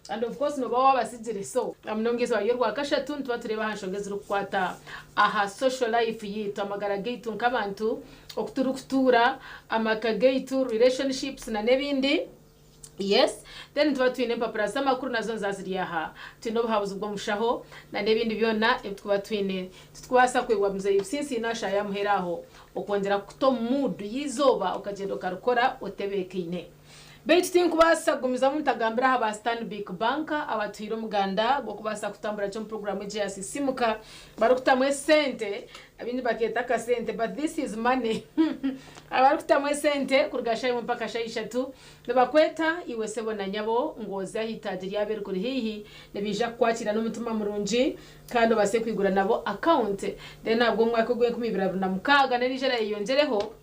And of course nooba waabatsigire so namunonga eizooba ry'orwakashatu nituba tureeba aha nshonga ezirikukwata aha social life yaitu, amagara gaitu nk'abantu, oku turikutuura, amaka gaitu, relationships na n'ebindi. Yes, then nituba twine empapura z'amakuru nazo niziba ziri aha. Twine obuhabuzi bw'omushaho na n'ebindi byona ebi turikuba twine. Titukubaasa kwebwa Muzeeyi Businsi ashaaha y'amuheru aho okwongyera kukuta omu mood y'eizooba okagyenda okarikora otebeekaine. Beitu tinkubaasa kugumizamu ntagambire aha ba Stanbic Bank abatuhaire omuganda gw'okubaasa kutambura gye omu puroguraamu egi eya Sisimuka barikutamu esente, abaingi bakeeta akasente but this is money, abarikutamu esente kuruga shaaha emwe mpaka shaaha ishatu nibakweta iwe sebo na nyabo ngu oze aha itaagi ryabo erikuri haihi nibaija kukwakiira n'omutima murungi kandi obaase kwigura nabo akawunti then ahabw'omwaka ogw'enkumi ibiri abiri na mukaaga n'eriija erayeyongyereho.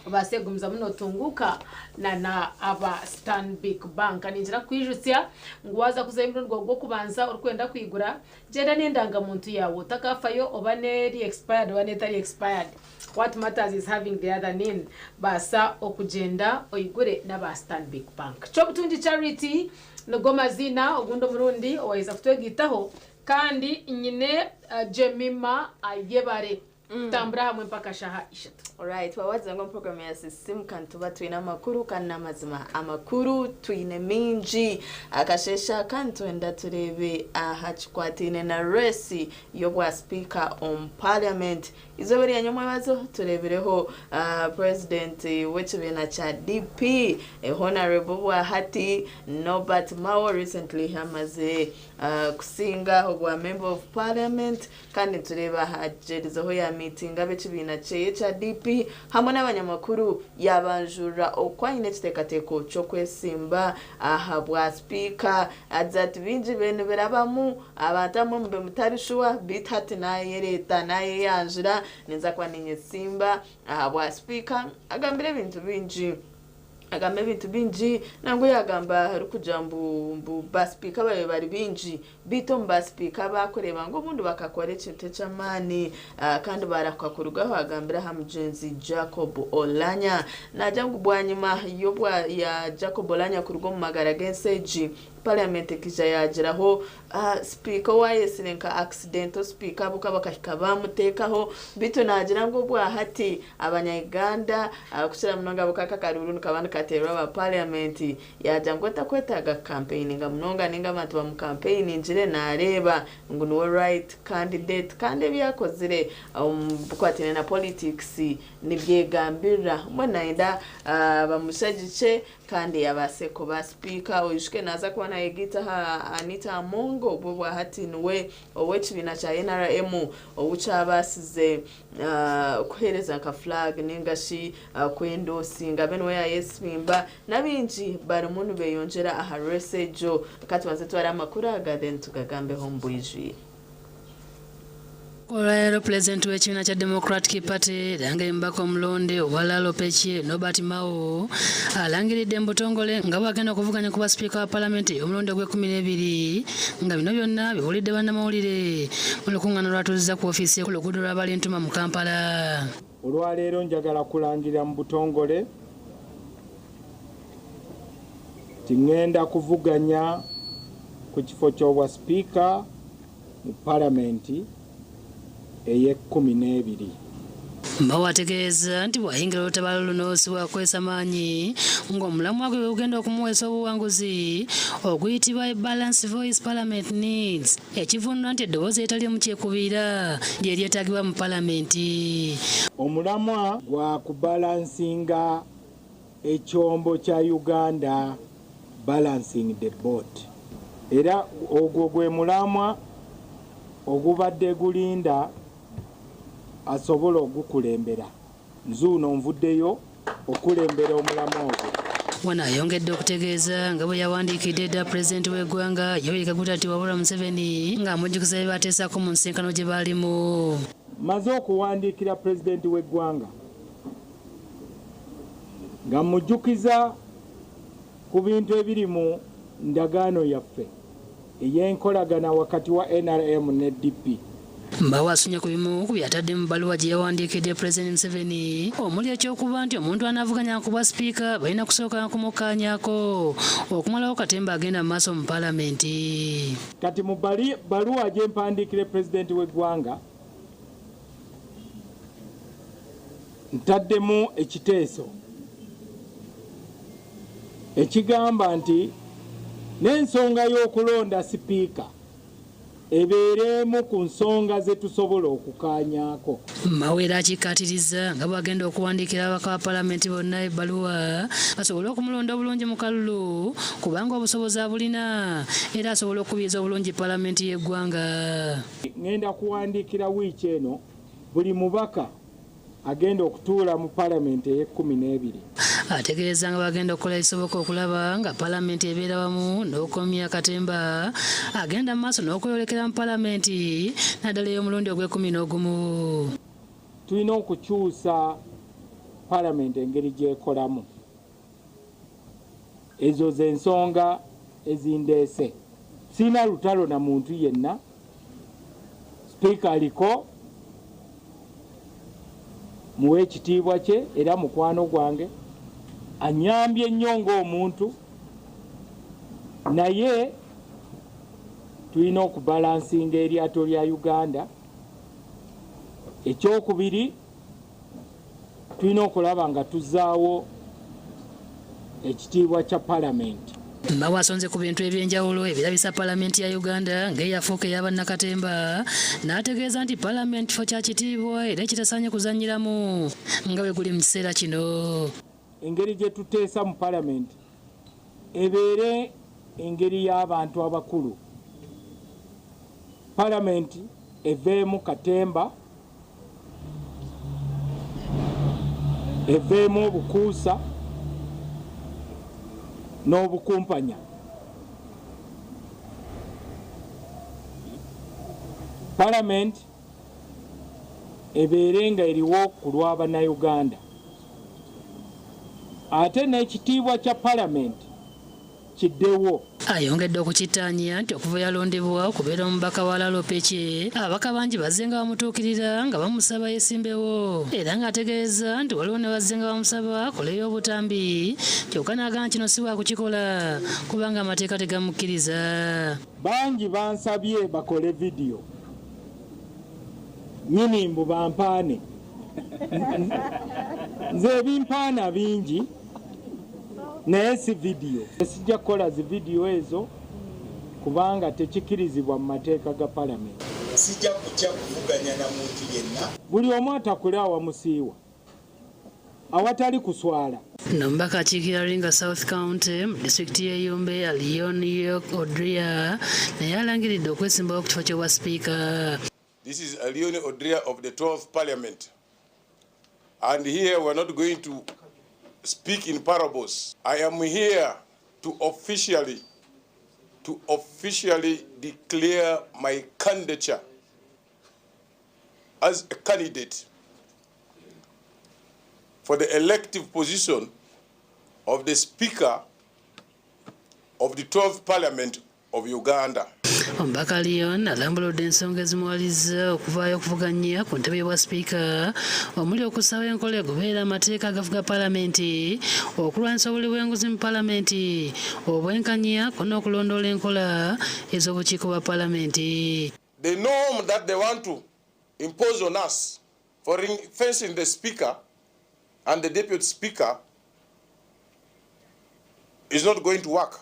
Obaase kugumizamu notunguuka na na aba Stanbic Bank. Ningira kukwijutsya ngu waaza kuzayo omurundi gwawe gw'okubanza orikwenda kwigura, gyenda n'endangamuntu yaawe otakafayo oba n'eri expired oba n'etari expired. What matters is having the other nin. Baasa okugyenda oigure n'aba Stanbic Bank. Kyobutungi Charity nigo maziina ogundi omurundi owaheza kutwegaitaho kandi nyine Jemima Ayebare. Tutambure hamwe mpaka shaha ishatu. Alright, wawagira ngu omu program ya Sisimuka nituba twine amakuru kandi n'amazima amakuru twine mingi. Akasheeshe aka nitwenda tureebe aha kikwataine na race y'obwa sipiika omu parliament. Eizooba rya nyomwebazo tureebireho president w'ekibiina kya DP Honarable obwahati Norbert Mao recently amaze kusinga obwa member of parliament. Kandi nitureeba hagyerizeho ya miitinga ab'ekibiina kyeye ekya DP hamwe n'abanyamakuru yabanjurira oku aine ekiteekateeko ky'okwesimba aha bwa sipiika. Agira ati bingi bibaire nibirabamu abantu abamwe mube mutari shuwa beitu hati nayereeta nayeyanjura ninza kuba ninyesimba aha bwa sipiika. Agambire ebintu bingi. Agamba ebintu bingi nangwa yagamba arikugira mbu mbu ba sipiika babaire bari bingi beitu omu ba sipiika abakureeba ngu obundi bakakora ekintu eky'amaani kandi barahuka kurugaho agambire aha mugyenzi Jacob Olanya. Naagira ngu bwanyima y'obwa ya Jacob Olanya kuruga omu magara g'ensi egi, parliament ekaija yaagiraho Sipiika owayetsire nka accidental sipiika ahabw'okuba bakahika bamuteekaho beitu naagira ngu obwahati abanya Uganda kukira munonga ahabw'okuba aka akaruuru nikaba nikateerwa aba parliament yaagira ngu otakwetaaga kukampeininga munonga ninga abantu bamukampeiningire naareeba ngu niwe right candidate kandi ebi akozire omu bikwataine na politics nibyegambirira mbwenu nayenda bamushagikye Kandi abaase kuba sipiika. Oijuke naaza kuba nayegaita aha Anita Among obwo obwahati niwe ow'ekibiina kya NRM ou kyabaasize kuheereza nka flag ninga shi kwendoosinga abe niwe yaayesimba. N'abaingi barimu nibeyongyera aha race egyo. Ka tubanze tware amakuru aga then tugagambeho omu bwijwire. Olwaleero Pulezidenti w'ekibiina kya Democratic Party era nga ye mubaka omulonde owa Lalo Pechie Norbert Mao alangiridde mu butongole nga bw'agenda okuvuganya ku bwa sipiika wa palamenti omulundi ogw'ekkumi n'ebiri nga bino byonna bibuulidde bannamawulire mu lukungaana lw'atuuzizza ku ofiisi ye ku luguudo lwa Balintuma mu Kampala. Olwaleero njagala kulangirira mu butongole nti ngenda kuvuganya ku kifo ky'obwa sipiika mu Palamenti ey'ekkumineebiri. Mao ategeezezza nti bw'ayingira olutabaalo luno si wakukozesa maanyi ng'omulamwa gwe gwe gugenda okumuweesa obuwanguzi oguyitibwa A Balanced Voice Parliament Needs ekivvuunulwa nti eddoboozi eritaliimu kyekubiira lye lyetaagibwa mu Palamenti. Omulamwa gwa kubalansinga ekyombo kya Uganda, Balancing the boat, era ogwo gwe mulamwa ogubadde gulinda asobola ogukulembera. Nzuuno nvuddeyo okukulembera omulamwa ogwo. Wano ayongedde okutegeeza nga bwe yawandiikidde edda Pulezidenti w'eggwanga Yoweri Kaguta Tibuhaburwa Museveni ng'amujjukiza bye baateesaako mu nsisinkano gye baalimu. Mmaze okuwandiikira Pulezidenti w'eggwanga nga mmujjukiza ku bintu ebiri mu ndagaano yaffe ey'enkolagana wakati wa nrm ne DP. Mao asunye ku bimu ku byatadde mu bbaluwa gye yawandiikidde Pulezidenti Museveni omuli eky'okuba nti omuntu anaavuganya ku bwa sipiika balina kusooka kumukkaanyaako okumalawo katemba agenda mu maaso mu palamenti. Kati mu bbaluwa gye mpandiikire Pulezidenti w'eggwanga ntaddemu ekiteeso ekigamba nti n'ensonga y'okulonda sipiika ebeere emu ku nsonga ze tusobola okukaanyaako. Mao era akikkaatirizza nga bw'agenda okuwandiikira ababaka ba palamenti bonna ebbaluwa basobole okumulonda obulungi mu kalulu kubanga obusobozi abulina era asobola okukubiriza obulungi palamenti y'eggwanga. Ngenda kuwandiikira wiiki eno buli mubaka agenda okutuula mu palamenti ey'ekkumi n'ebiri. Ategeeza nga bagenda okukola ekisoboka okulaba nga palamenti ebeera wamu n'okukomya katemba agenda mu maaso n'okweyolekera mu palamenti naddala ey'omulundi ogw'ekkumi n'ogumu. Tulina okukyusa palamenti engeri gy'ekolamu. Ezo z'ensonga ezindeese. Sirina lutalo na muntu yenna. Sipiika aliko muwe ekitiibwa kye era mukwano gwange, anyambye nnyo ng'omuntu, naye tulina okubalansinga eryato lya Uganda. Ekyokubiri, tulina okulaba nga tuzaawo ekitiibwa kya palamenti. Mao asonze ku bintu eby'enjawulo ebirabisa palamenti ya Uganda ng'eyafuuka eya bannakatemba n'ategeeza nti palamenti kifo kya kitiibwa era ekitasaanye kuzannyiramu nga bwe guli mu kiseera kino. Engeri gye tuteesa mu palamenti ebeere engeri y'abantu abakulu. Palamenti eveemu katemba, eveemu obukuusa n'obukumpanya. Palamenti ebeere nga eriwo ku lwa Bannayuganda, ate n'ekitiibwa kya palamenti kiddewo. Ayongedde okukittaanya nti okuva yalondebwa okubeera omubaka wa Lalo Pece, ababaka bangi bazze nga bamutuukirira nga bamusaba yeesimbewo era ng'ategeeza nti waliwo ne bazze nga bamusaba akoleyo obutambi kyokka n'agamba kino si waakukikola kubanga amateeka tegamukkiriza. Bangi bansabye bakole vidiyo nnyini mbu bampaane. Nze ebimpaana bingi naye si vidiyo. Sijja kukola zi vidiyo ezo kubanga tekikirizibwa mu mateeka ga palamenti. Sijja kutya kuvuganya na muntu yenna. Buli omu atakule awamusiiwa awatali kuswala. Nomubaka akiikirira Ringa South County mu disitulikiti y'e Yumbe, Leon York Odria naye alangiridde okwesimbawo ku kifo ky'obwa sipiika. This is Leon Odria of the 12th Parliament. And here we're not going to speak in parables. I am here to officially declare my candidature as a candidate for the elective position of the Speaker of the 12th Parliament of Uganda. Omubaka Leon alambuludde ensonga ezimuwalizza okuvaayo okuvuganya ku ntebe y'obwa sipiika omuli okussawo enkola egoberera amateeka agafuga palamenti, okulwanyisa obuli bw'enguzi mu palamenti, obwenkanya ko n'okulondoola enkola ez'obukiiko bwa palamenti. The norm that they want to impose on us for fencing the Speaker and the Deputy Speaker is not going to work.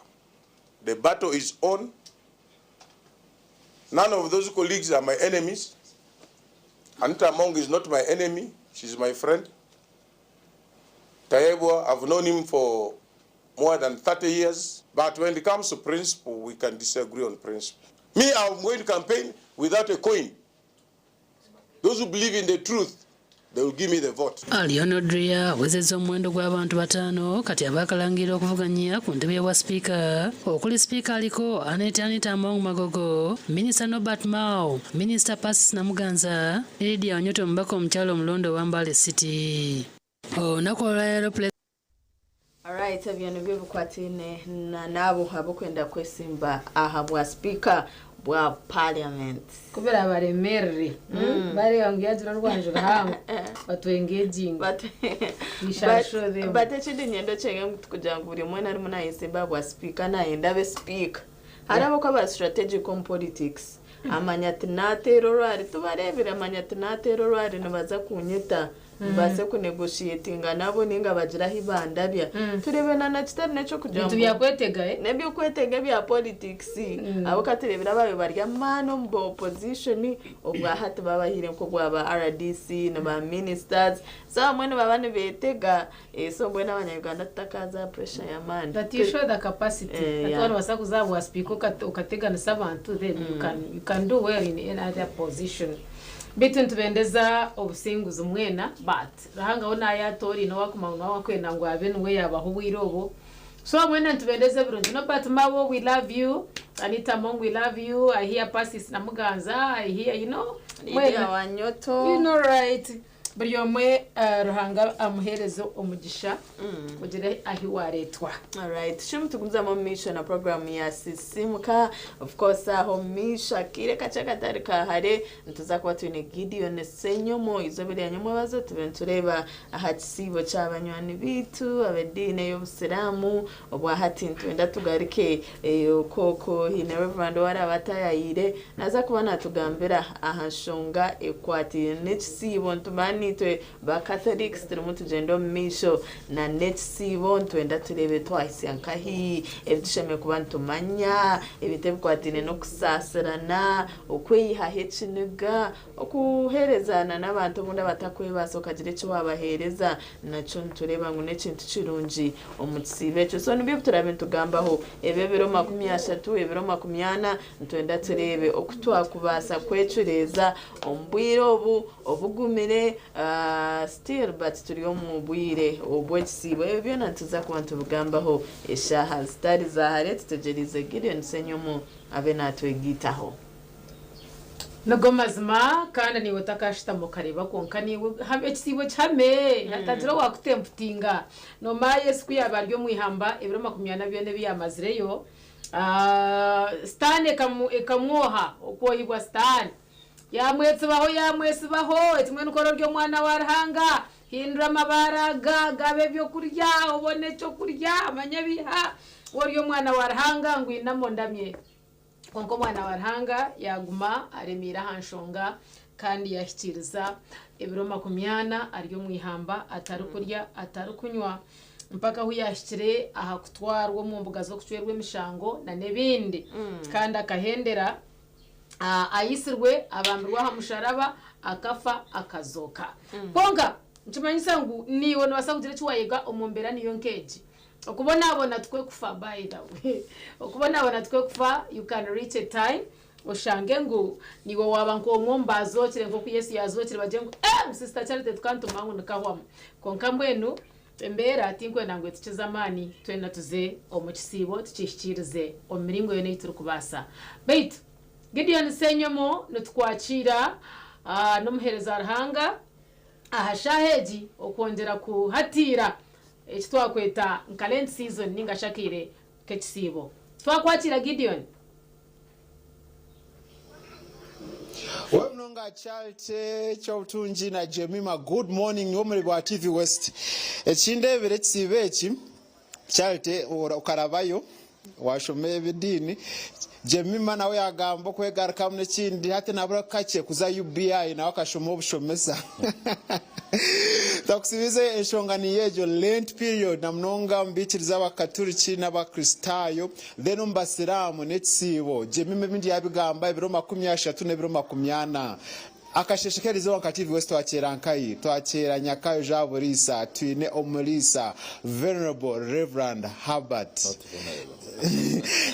The battle is on. None of those colleagues are my enemies. Anita Among is not my enemy. She's my friend. Tayebwa, I've known him for more than 30 years. But when it comes to principle, we can disagree on principle. Me, I'm going to campaign without a coin. Those who believe in the truth, they will give me the vote. Leon Odria awezezza omuwendo gw'abantu 5 kati abaakalangira okuvuganya ku ntebe y'obwa sipiika okuli sipiika aliko Annet Anita Among Magogo, Minisita Norbert Mao, Minisita Persis Namuganza ne Lydia Wanyoto omubaka omukyala omulondo owa Mbale City. Olunaku olwaleero Alright, ebyo nibyo bikwataine n'abo abokwenda kwesimba aha bwa sipiika. bwa parliament. Ku birabaremeerere, baareeba ngu yaagira orwanju ruhango, batu engaginga. We shall show them. But ekindi niinyenda okyenge ngu tikugira ngu buri omwe weena arimu nayesimba aha bwa sipiika nayenda abe sipiika. Hariho abakuba ba strategic omu politics. Amanya ati nateera orwari tubareebire amanya ati nateera orwari nibaza kunyita. Mbaase ku negotiatinga nabo ninga bagire ahi bandabya. Tureebe na na kitari n'eky'okugira Bintu ngu byakwetega eh? n'eby'okwetega ebya politics. Ahabw'okuba tureebire abaabaire bari amaani omu ba opposition obwa hati babahaire nk'obwa ba RDC na ba ministers. So abamwe nibaba nibeetega so mbwenu abanya-Uganda tutakaaza aha pressure y'amaani. But you show the capacity. Eh, Hati yeah. waaba noobaasa kuza aha bwa sipiika okateganisa abantu then you can do well in any other position. Beitu nitubendeza obusinguzi mwena but Ruhanga we naayatoraine owakumanywa niwe akwenda ngu abe niwe yaabaha obwire obwo. So mwena nitubendeza ebirungi. Nobert Mao we love you, Anita Among we love you, I hear Persis Namuganza, I hear you know Lydia mwena. Wanyoto. You know right. Buri omwe Ruhanga amuheereze omugisha ogire ahi waareetwa. Alright, tushume tugumizamu omu maisho na program ya Sisimuka. Of course aho omu maisho akaire kakye akatari ka hare nituza kuba twine Gideon Ssenyomo eizooba erya nyomwebazo tube nitureeba aha kisiibo kya banywani baitu ab'ediini ey'obusiraamu. Obwa hati nitwenda tugaruke okwo haine Reverand ou araabe ataayayiire Naza kuba natugambira aha nshonga ekwataine n'ekisiibo. Nitumanya naitwe ba Catholics turimu tugyenda omu maisho na n'ekisiibo. Nitwenda tureebe twahitsya nkahi, ebi tushemereire kuba nitumanya, ebintu ebikwataine n'okusaasirana, okweyihaho ekiniga, okuheerezana n'abantu obundi abatakwebaasa okagira eki waabaheereza. Nakyo nitureeba ngu n'ekintu kirungi omu kisiibo ekyo. So nibyo ebi turaabe nitugambaho ebi ebiro 30, ebiro 40. Nitwenda tureebe oku twakubaasa kwecureeza omu bwire obu obugumire still but turi omu bwire obw'ekisiibo. Ebyo byona nituza kuba nitubigambaho eshaaha zitari za hare. Tutegyereize Gideon Ssenyomo abe natwegaitaho. Nigo mazima kandi naiwe otakashutama okareeba kwonka naiwe ekisiibo kihame hatagira owakutemputinga. Nomanya Yesu ku yaaba ari omu ihamba ebiro 40 byona ebi yaamazireyo, Sitaane ekamwoha, okwohibwa Sitaane. Yaamwetsibaho, yaamwetsibaho, eti mbwenu ku ori omwana wa Ruhanga, hindura amabaare aga gabe ebyokurya, obone ekyokurya, manya ebiha, ori omwana wa Ruhanga, ngu inama ondamye. Kwonka omwana wa Ruhanga yaaguma aremeire aha nshonga kandi yaahikiiriza ebiro 40 ari omu ihamba atarikurya, atarikunywa. Mpaka ahu yaahikire aha kutwarwa omu mbuga z'okucwerwa emishango n'ebindi. Kandi akahendera aitsirwe, abambirwe aha musharaba, akafa, akazooka. Kwonka nikimanyisa ngu naiwe noobaasa kugira eki waayega omu mbeera niyo nk'egi. Okubonabona tikwo kufa by the way. Okubonabona tikwo kufa, you can reach a time oshange ngu naiwe waaba nk'omwe omu baazookire nk'oku Yesu yaazookire bagire ngu eeh Sister Charity tukantuma ngu nikahwamu. Kwonka mbwenu embeera tinkwenda ngu etukize amaani twena tuze omu kisiibo tukihikiirize omu miringo yoona ei turikubaasa. Beitu Gideon Ssenyomo nitukwakiira n'omuheereza wa Ruhanga aha shaaha egi okwongyera kuhatiira eki twakweta nka Lent season ninga shi akaire k'ekisiibo. Twakwakiira Gideon. We munonga Charity Kyobutungi na Jemima good morning niwe omuri bwa TV West. Ekindebire ekisiibo eki Charity okarabayo washoma eby'ediini Jemima nawe yagamba okwegarukamu n'ekindi hati nabura kakye kuza UBI nawe akashoma obushomesa. Twakusibize enshonga niyo egyo Lent period na munonga omu baikiriza abakaturiki n'abakristaayo Then omu basiraamu n'ekisiibo, Jemima ebindi yaabigamba ebiro 30 n'ebiro 40. Akasheeshe k'erizooba nka TV West twakyera nkahi? Twakyera Nyakayo Jean Buriisa, twine omuriisa Venerable Reverand Herbert.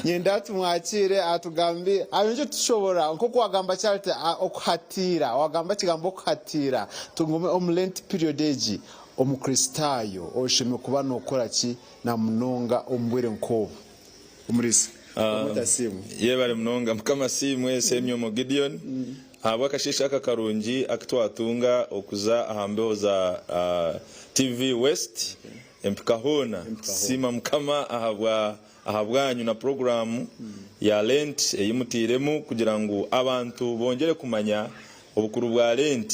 Nyenda tumwakiire atugambire aha bintu tushobora nk'oku wagamba Charity okuhatiira, wagamba ekigambo okuhatiira tugume omu Lent period egi, Omukristaayo oshemereire kuba nookora ki? Na munonga omu bwire nk'obu. Omuriisa, Omwe asiimwe. Yebare munonga Mukama asiimwe Semyomo Gideon ahabw'akasheeshe aka karungi aku twatunga okuza aha mbeho za TV West empika hoona. Tusiima Mukama ahabwa. ahabwanyu na puroguraamu ya Lent ei mutairemu kugira ngu abantu bongyere kumanya obukuru bwa Lent,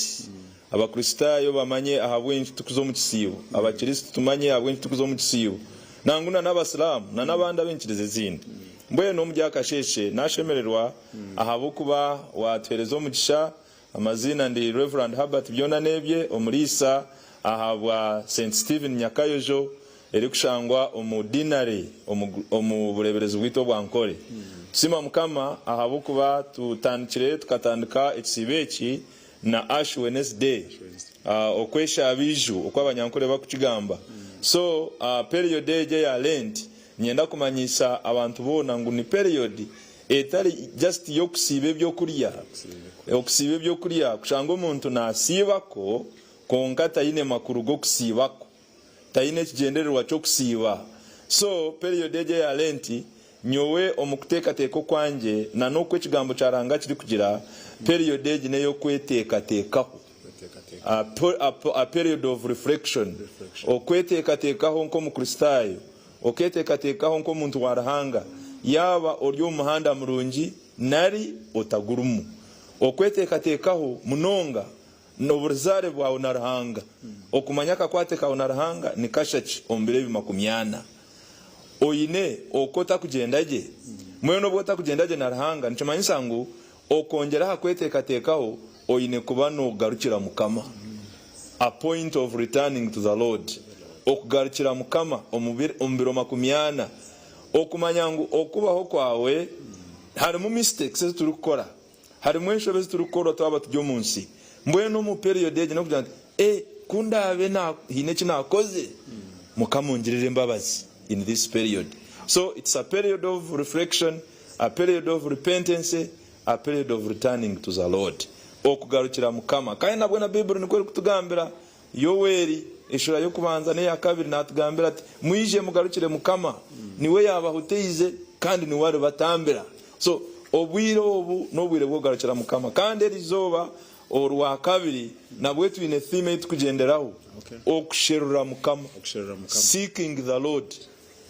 Abakristaayo bamanye ahabw'enki turikuza omu kisiibo, Abakristo tumanye ahabw'enki turikuza omu kisiibo, nangwa na n'Abasiraamu na n'abandi ab'enyikiriza ezindi. Mbwenu omuri akasheeshe nashemererwa ahabw'okuba watuheereza omugisha. Amaziina ndi Rev. Herbert Byonanebye, omuriisa ahabwa Saint Stephen Nyakayojo erikushangwa omu Deanery omu bureeberezi bwaitu obwa Nkore. Tusiima Mukama ahabw'okuba tutandikire tukatandika ekisiibo eki na Ash Wednesday, okweshaaba eiju oku Abanyankore bakukigamba. So period egi eya Lent niinyenda kumanyisa abantu boona ngu ni period Etari just y'okusiiba ebyokurya, okusiiba ebyokurya kushanga omuntu nasiibako kwonka taine makuru g'okusiibako, taine ekigyendererwa ky'okusiiba. So period egi eya Lent nyowe omu kuteekateeka okwangye na n'oku ekigambo kya Ruhanga kirikugira, period egi n'ey'okweteekateekaho, a period of reflection, okweteekateekaho nk'Omukristaayo. Oketeekateekaho nk'omuntu wa Ruhanga yaaba ori omu muhanda murungi nari otagurimu. Okweteekateekaho munonga n'obuzaare bwawe na Ruhanga. Okumanya akakwate kaawe na Ruhanga ni kasha ki omu biro ebi makumyana? Oine oku otakugyenda gye? Mbwenu obu otakugyenda gye na Ruhanga nikimanyisa ngu okwongyera aha kweteekateekaho oine kuba noogarukira Mukama. A point of returning to the Lord, okugarukira Mukama omu biro makumyana, okumanya ngu okubaho kwawe harimu mistakes ezi turikukora, harimu enshobe ezi turikukora twaba turi omu nsi. Mbwenu omu period egi n'okugira nti eh ku ndaabe haine eki naakoze, Mukama ongirire embabazi in this period. So it's a period of reflection, a period of repentance, A period of returning to the Lord, okugarukira Mukama. Kandi nabwo na Baiburi nikwo erikutugambira. Yoeli eshura y'okubanza n'eya kabiri natugambira ati, Mwije mugarukire Mukama, niwe yaabahuteize kandi niwe aribatambira. So obwire obu n'obwire bw'okugarukira Mukama. Kandi eri izooba Orwakabiri nabwo twine theme ei turikugyenderaho, Okusherura Mukama, Seeking the Lord.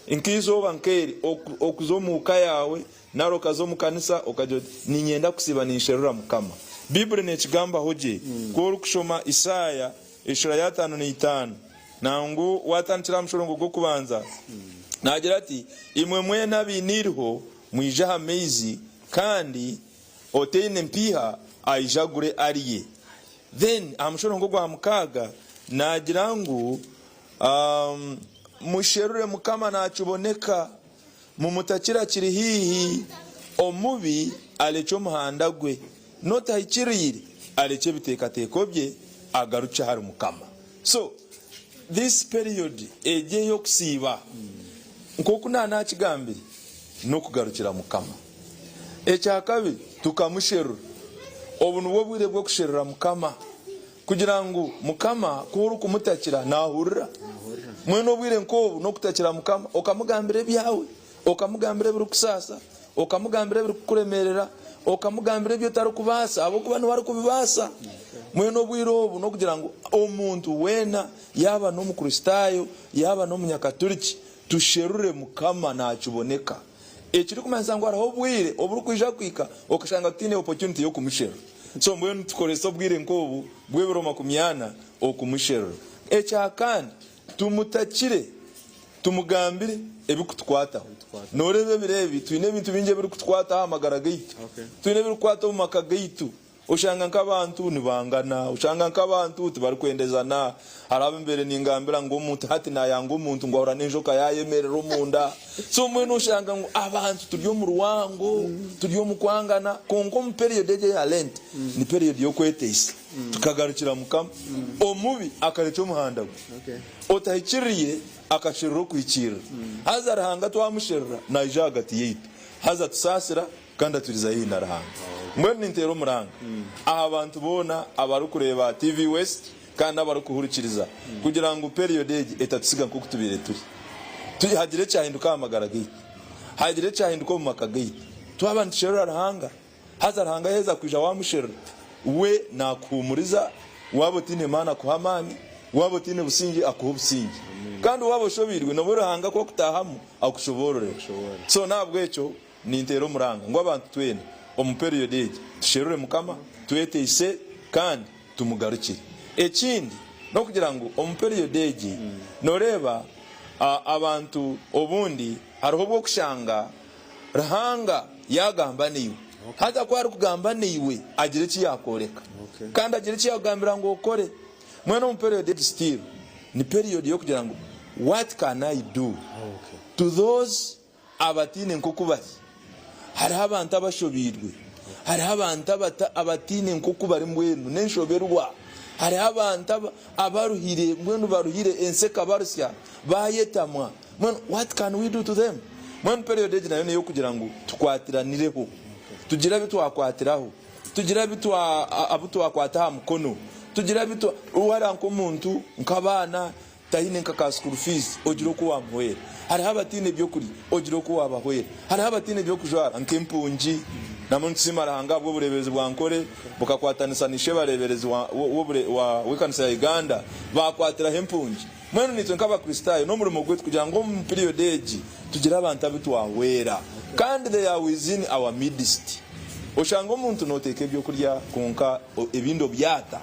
Nk'eizooba nk'eri, okuza omu ka yaawe nari okaza omu kanisa okagira oti, Niinyenda kusiiba ninsherura Mukama. Baibuli neekigambaho gye. Ku orikushoma Isaaya eshuura y'ataano n'eitaano, nangwa waatandikira aha mushorongo gw'okubanza, naagira ati, Imwe mwena abaine eiriho, mwije aha maizi, kandi otaine mpiiha aije agure arye. Then aha mushorongo ogwa mukaaga naagira ngu, Musherure Mukama naakiboneka, mumutakire akiri haihi. Omubi arekye omuhanda gwe, n'otahikiriire arekye ebiteekateeko bye, agarukye ahari Mukama. So this period egi ey'okusiiba, nk'oku naanakigambire, n'okugarukira Mukama. Ekyakabiri, tukamusherura. Obu nibwo bwire bw'okusherura Mukama. Kugira ngu Mukama ku orikumutakira naahurira. Mbwenu obwire nk'obu n'okutakira Mukama okamugambira ebyawe, okamugambira ebirikusaasa, okamugambira ebirikukuremeerera, okamugambira ebi otarikubaasa ahabw'okuba niwe arikubibaasa. Mbwenu obwire obu n'okugira ngu omuntu weena yaaba n'Omukristaayo, yaaba n'Omunyakaturiki, tusherure Mukama naakiboneka. Ekirikumanyisa ngu hariho obwire oburikwija kuhika okashanga tutaine opportunity y'okumusherura. So mbwenu tukorese obwire nk'obu bw'ebiro makumyana okumusherura. Ekya kandi, tumutakire, tumugambire ebirikutukwataho. Nooreeba ebiro ebi twine ebintu bingi ebirikutukwataho aha magara gaitu. Twine ebirikukwata omu maka gaitu. Oshanga nk'abantu nibangana, oshanga nk'abantu tibarikwendezana. Hariho abu mbaire ningambira ngu omuntu hati nayanga omuntu ngu ahura n'enjoka yayemerera omunda. So mbwenu oshanga ngu abantu turi omu rwango, turi omu kwangana kwonka omu period egi eya Lent ni period y'okweteisa tukagarukira Mukama. Omubi akarekya omuhanda gwe, otahikiriire akasherura okuhikiirira. Haza Ruhanga twamusherura naija ahagati yaitu haza atusaasira. Kandi atwiriza haihi na Ruhanga. Mbwenu ninteera omuranga aha bantu boona abarikureeba TV West kandi n'abarikuhurikiriza kugira ngu period egi etatusiga nk'oku tubaire turi. Hagire ekyahinduka aha magara gaitu. Hagire ekyahinduka omu maka gaitu. Twaba nitusherura Ruhanga, haza Ruhanga yaaheza kwija waamusherura, we naakuhuumuriza, waaba otaine maani akuha amaani, waaba otaine busingye akuha obusingye. Kandi waaba oshobeirwe nobwo Ruhanga ku akutahamu akushoboororera. So n'ahabw'ekyo ninteera omuranga ngu abantu twena omu period egi tusherure Mukama, tweteise kandi tumugarukire. Ekindi n'okugira ngu omu period egi noreeba abantu obundi hariho obu okushanga Ruhanga yaagamba naiwe. Haza ku arikugamba naiwe agira eki yaakworeka kandi agira eki yaakugambira ngu okore. Mbwenu omu period egi still ni period y'okugira ngu what can I do to those abataine nk'oku bari. Hariho abantu abashobeirwe, hariho abantu abataine nk'oku bari mbwenu n'enshoberwa, hariho abantu abaruhire mbwenu baruhire ensi ekabarusya bayetamwa. Mbwenu what can we do to them? Mbwenu period egi nayo n'eyokugira ngu tukwatiranireho, tugire abu twakwatiraho, tugire abu twakwata aha mukono, tugire abu twa, wara nk'omuntu nk'abaana taine nka ka school fees ogire oku wamuhwera, hariho abataine by'okurya ogire oku wabahwera, hariho abataine by'okujwara nk'empungi. Nambwenu nitusiima Ruhanga ahabw'obureeberezi bwa Nkore bukakwatanisa na Ishebareeberezi w'ekanisa ya Uganda baakwatiraho empungi. Mbwenu naitwe nk'Abakristaayo n'omurimo gwaitu kugira ngu omu piriyodi egi tugire abantu abu twahwera kandi they are within our midst. Oshanga omuntu noteeka ebyokurya kwonka ebindi obyata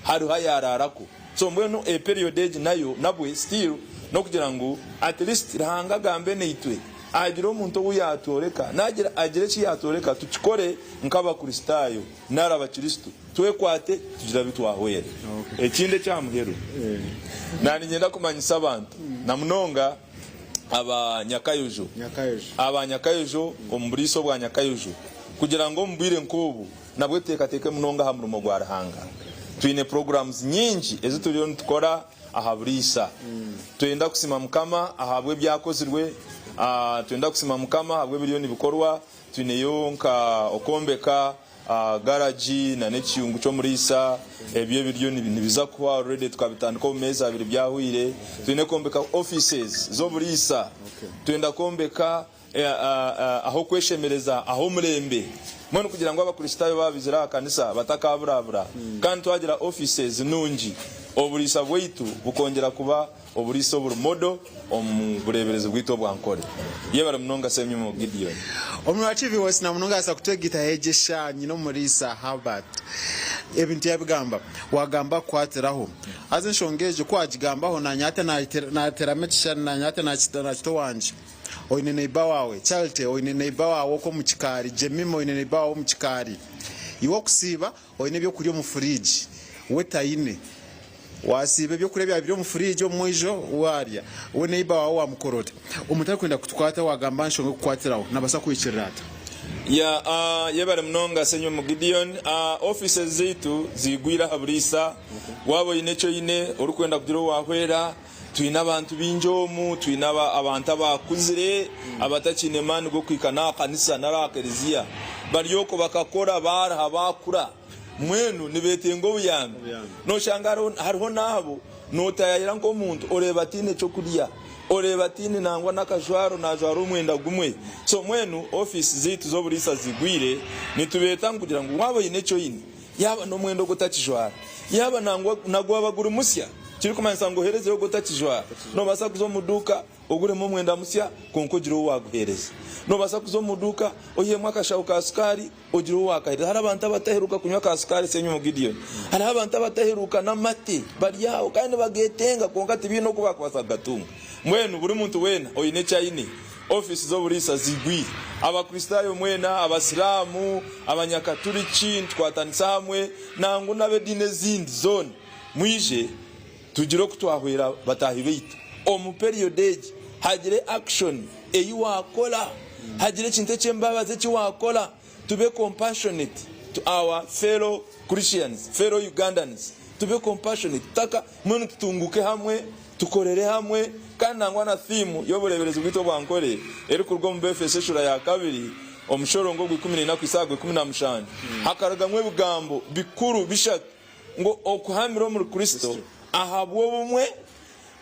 hariho ayaraarako. So mbwenu e period egi nayo nabwe still n'okugira ngu at least Ruhanga agambe naitwe agire omuntu ou yatworeka nagira agire eki yatworeka tukikore nk'Abakristaayo nari Abakristo. Twekwate tugire abu twahwera. Ekindi eky'aha muheru, naaniinyenda kumanyisa abantu na munonga aba Nyakayojo, aba Nyakayojo omu buriisa obwa Nyakayojo kugira ngu omu bwire nk'obu nabwo tuteekateeke munonga aha murimo gwa Ruhanga. Twine programs nyingi ezi turiyo nitukora aha buriisa. Twenda kusiima Mukama ahabw'ebyakozirwe, twenda kusiima Mukama ahabw'ebiriyo nibikorwa, twineyo nka okwombeka Garagi na n'ekiyungu ky'omuriisa ebyo ebiriyo nibiza kuhwa already tukabitandika omu meezi abiri byahwire. Twine kwombeka offices z'oburiisa, twenda kwombeka ah'okweshemereza ah'omurembe mbwenu kugira ngu abakristaayo baaba baizire aha kanisa batakaburabura kandi twagira offices nungi oburiisa bwaitu bukongyera kuba Oburiisa oburi modo omu bureeberezi bwaitu obwa Nkore. Yebare munonga Ssemyumo Gideon. Omunwa TV West namunonga aza kutwegita hegyesha nyine omuriisa Herbert ebintu yabigamba wagamba kukwatiraho haza enshonga egyo kuwagigambaho nanye hati nateramu ekishushani nanye hati nakita owangye oine neighbor wawe Charity oine neighbor wawe okwo omukikaari Jemima oine neighbor wawe omukikaari iwe okusiiba Oine ebyokurya omu furiigi, we taine. Waasiiba ebyokurya byaba biri omu furiigi omu mwijo waarya, we neiba waawe waamukora ota? Omuntu arikwenda kutukwata waagamba aha nshonga ekukukwatiraho, naabaasa kuhikirira ata? Ya yebare munonga Ssenyomo Gideon. Offices zaitu ziigwire aha buriisa. Waaba oine eki oine orikwenda kugira ou waahwera, twine abantu baingi omu, twine abantu abakuzire abatakiine maani g'okuhika n'aha kanisa nari aha kereziya. Bari okwo bakakora, baaruha, baakura. Mbwenu nibeetenga obuyambi. Nooshanga hariho n'abo nootayayira nk'omuntu oreeba ataine ky'okurya, oreeba ataine nangwa n'akajwaro naajwara omwenda gumwe. So mbwenu ofiisi zaitu z'oburiisa zigwire, nitubeeta ngu kugira ngu waaba oine eki oine, Yaaba n'omwenda ogu otakijwara, yaaba nangwa na gwaba guri musya, kirikumanyisa ngu oherezeyo ogu otakijwara. Noobaasa kuza omu duuka oguremu omwenda musya kwonka ogire ou waaguheereza. Noobaasa kuza omu duuka oihemu akashaho ka sukaari ogire ou waakaheereza. Hariho abantu abataheruka kunywa ka sukaari Ssenyomo Gideon. Hariho abantu abataheruka n'amate bari aho kandi nibageetenga kwonka tibaine oku baakubaasa kugatunga. Mbwenu buri muntu weena oine eki aine, ofiisi z'oburiisa ziigwire. Abakristaayo mwena, Abasiraamu, Abanyakaturiki, nitukwatanisa hamwe, nangwa n'ab'ediini ezindi zoona, mwije tugire oku twahwera bataahi baitu omu periyodi egi. Hagire action ei waakora, hagire ekintu eky'embabazi eki waakora, tube compassionate to our fellow Christians, fellow Ugandans, tube compassionate, tutaka, mbwenu tutunguuke hamwe. Tukorere hamwe, kandi nangwa na thiimu y'obureeberezi bwaitu obwa Nkore erikuruga omu Beefeso eshuura ya kabiri omushorongo ogw'ikumi n'eina kuhitsya aha gw'ikumi na mushanju, hakarugamu ebigambo bikuru bishatu ngu okuhamira omuri Kristo ahabw'obumwe,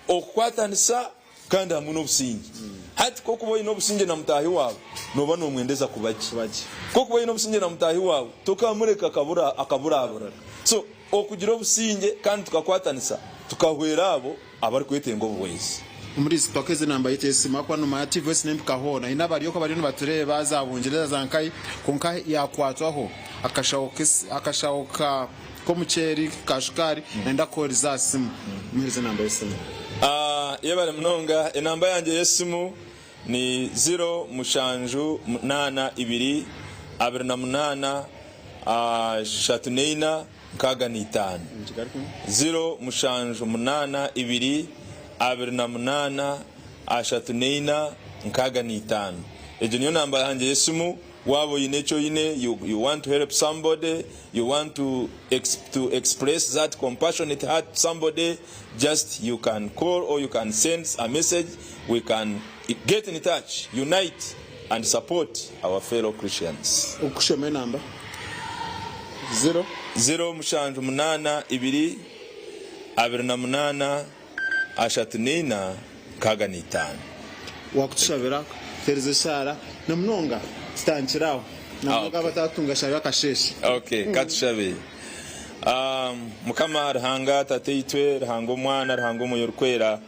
okukwatanisa kandi hamwe n'obusingye. Hati ku okuba oine obusingye na mutaahi waawe, nooba noomwendeza kuba gye. Ku okuba oine obusingye na mutaahi waawe, tokaamureka akaburabura. So, Okugira obusingye kandi tukakwatanisa tukahwera abo abarikwetenga obuhwezi. Omuri twakeze enamba yaitu y'esimu ahakuba nomanya TV West nempika hoona. Haine abari okwo abariyo nibatureeba za Bungyereza za nkahi kwonka yakwatwaho akashaho akashaho ka k'omuceeri ka shukaari nayenda kukuhereza aha simu. Muhereze enamba y'esimu. Yebare munonga. Enamba yangye y'esimu ni ziro mushanju munaana ibiri 28 34 65. 0 mushanju munaana ibiri 28 34 65. Egyo niyo namba yangye y'esimu. Waaba oine eki oine, you, you want to help somebody, you want to, ex, to express that compassionate heart to somebody, just you can call or you can send a message, we can get in touch, unite and support our fellow Christians. Okushoma enamba, 0. 0 mushanju munaana ibiri 28 34 65. Wakutushabira kuhereza eshaara na munonga tutandikire aho na munonga abatatunga shaara y'akasheeshe. Okay, katushabe. Mukama Ruhanga Tataitwe, Ruhanga Omwana, Ruhanga Omwoyo Orikwera,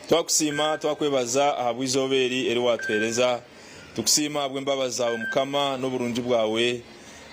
twakusiima twakwebaza ahabw'eizooba eri eri watuheereza. Tukusiima ahabw'embabazi zaawe Mukama n'oburungi bwawe.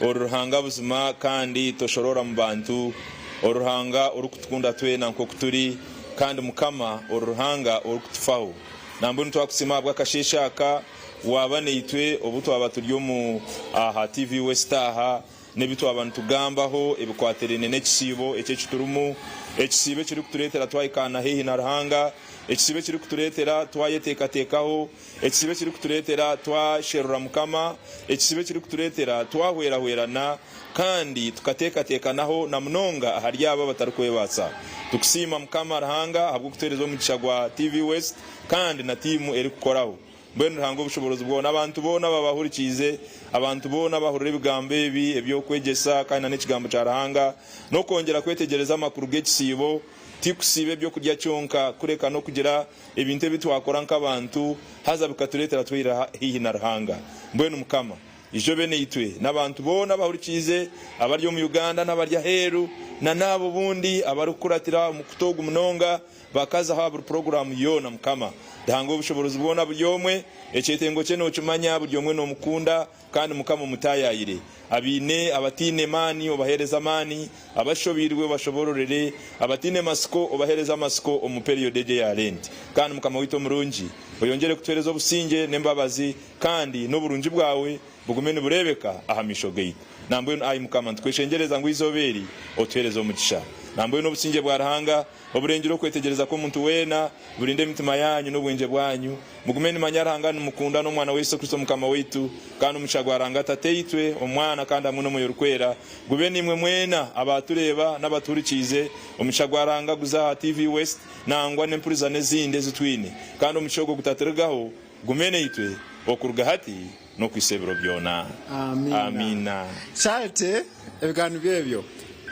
Ori Ruhanga buzima kandi toshoroora mu bantu. Ori Ruhanga orikutukunda twena nk'oku turi, kandi Mukama ori Ruhanga orikutufaho. Nambwenu twakusiima ahabw'akasheeshe aka waaba naitwe obu twaba turi omu aha TV West aha n'ebi twaba nitugambaho ebikwatiraine n'ekisiibo eki eki turimu, ekisiibo ekirikutureetera twahikaana haihi na Ruhanga, ekisiibo ekirikutureetera twayeteekateekaho. Ekisiibo ekirikutureetera twasherura Mukama, ekisiibo ekirikutureetera twahwerahwerana kandi tukateekateekanaho na munonga ahari abo abatarikwebaasa. Tukusiima Mukama Ruhanga ahabw'okutuheereza omugisha gwa TV West kandi na tiimu erikukoraho. Mbwenu Ruhanga Obushoboorozi bwona, abantu boona ababahurikiize, abantu boona abahurira ebigambo ebi eby'okwegyesa kandi na n'Ekigambo kya Ruhanga, n'okwongyera kwetegyereza amakuru g'ekisiibo, tikusiiba eby'okurya kyonka kureka n'okugira Ebintu ebi twakora nk'abantu haza bikatureetera twirira haihi na Ruhanga. Mbwenu Mukama, ija obe naitwe n'abantu boona abahurikiize, abari omu Uganda n'abari aheeru, na n'abo obundi abarikukuratira omukutu ogu munonga bakazaho aha buri puroguraamu yoona. Mukama, Ruhanga w'obushoboorozi bwona, buri omwe ekyetengo kye nookimanya, buri omwe noomukunda. Kandi Mukama omutaayaayire. Abaine abataine maani obaheereze amaani, abashobeirwe obashoboororere, abataine matsiko obaheereze amatsiko omu periyodi egi eya Lenti. Kandi Mukama waitu omurungi, oyongyere kutuheereza obusingye n'embabazi, kandi n'oburungi bwawe bugume nibureebeka aha maisho gaitu. Nambwenu, ai Mukama, nitukweshengyereza ngu eizooba eri otuheereze omugisha. Nambwenu obusingye bwa Ruhanga, Oburengire okwetegyereza kw'omuntu weena, burinde emitima yaanyu n'obwengye bwanyu. Mugume nimanya Ruhanga nimukunda n'Omwana we Yesu Kristo Mukama waitu. Kandi omugisha gwa Ruhanga Tataitwe, Omwana, kandi hamwe n'Omwoyo Orikwera gube naimwe mwena abaatureeba n'abatuhurikiize. Omugisha gwa Ruhanga guze aha TV West nangwa n'empurizana ezindi ezi twine. Kandi omugisha ogwo gutaturugaho, gume naitwe okuruga hati n'okuhitsya ebiro byona. Amiina. Amiina. Charity, ebiganiro ebyo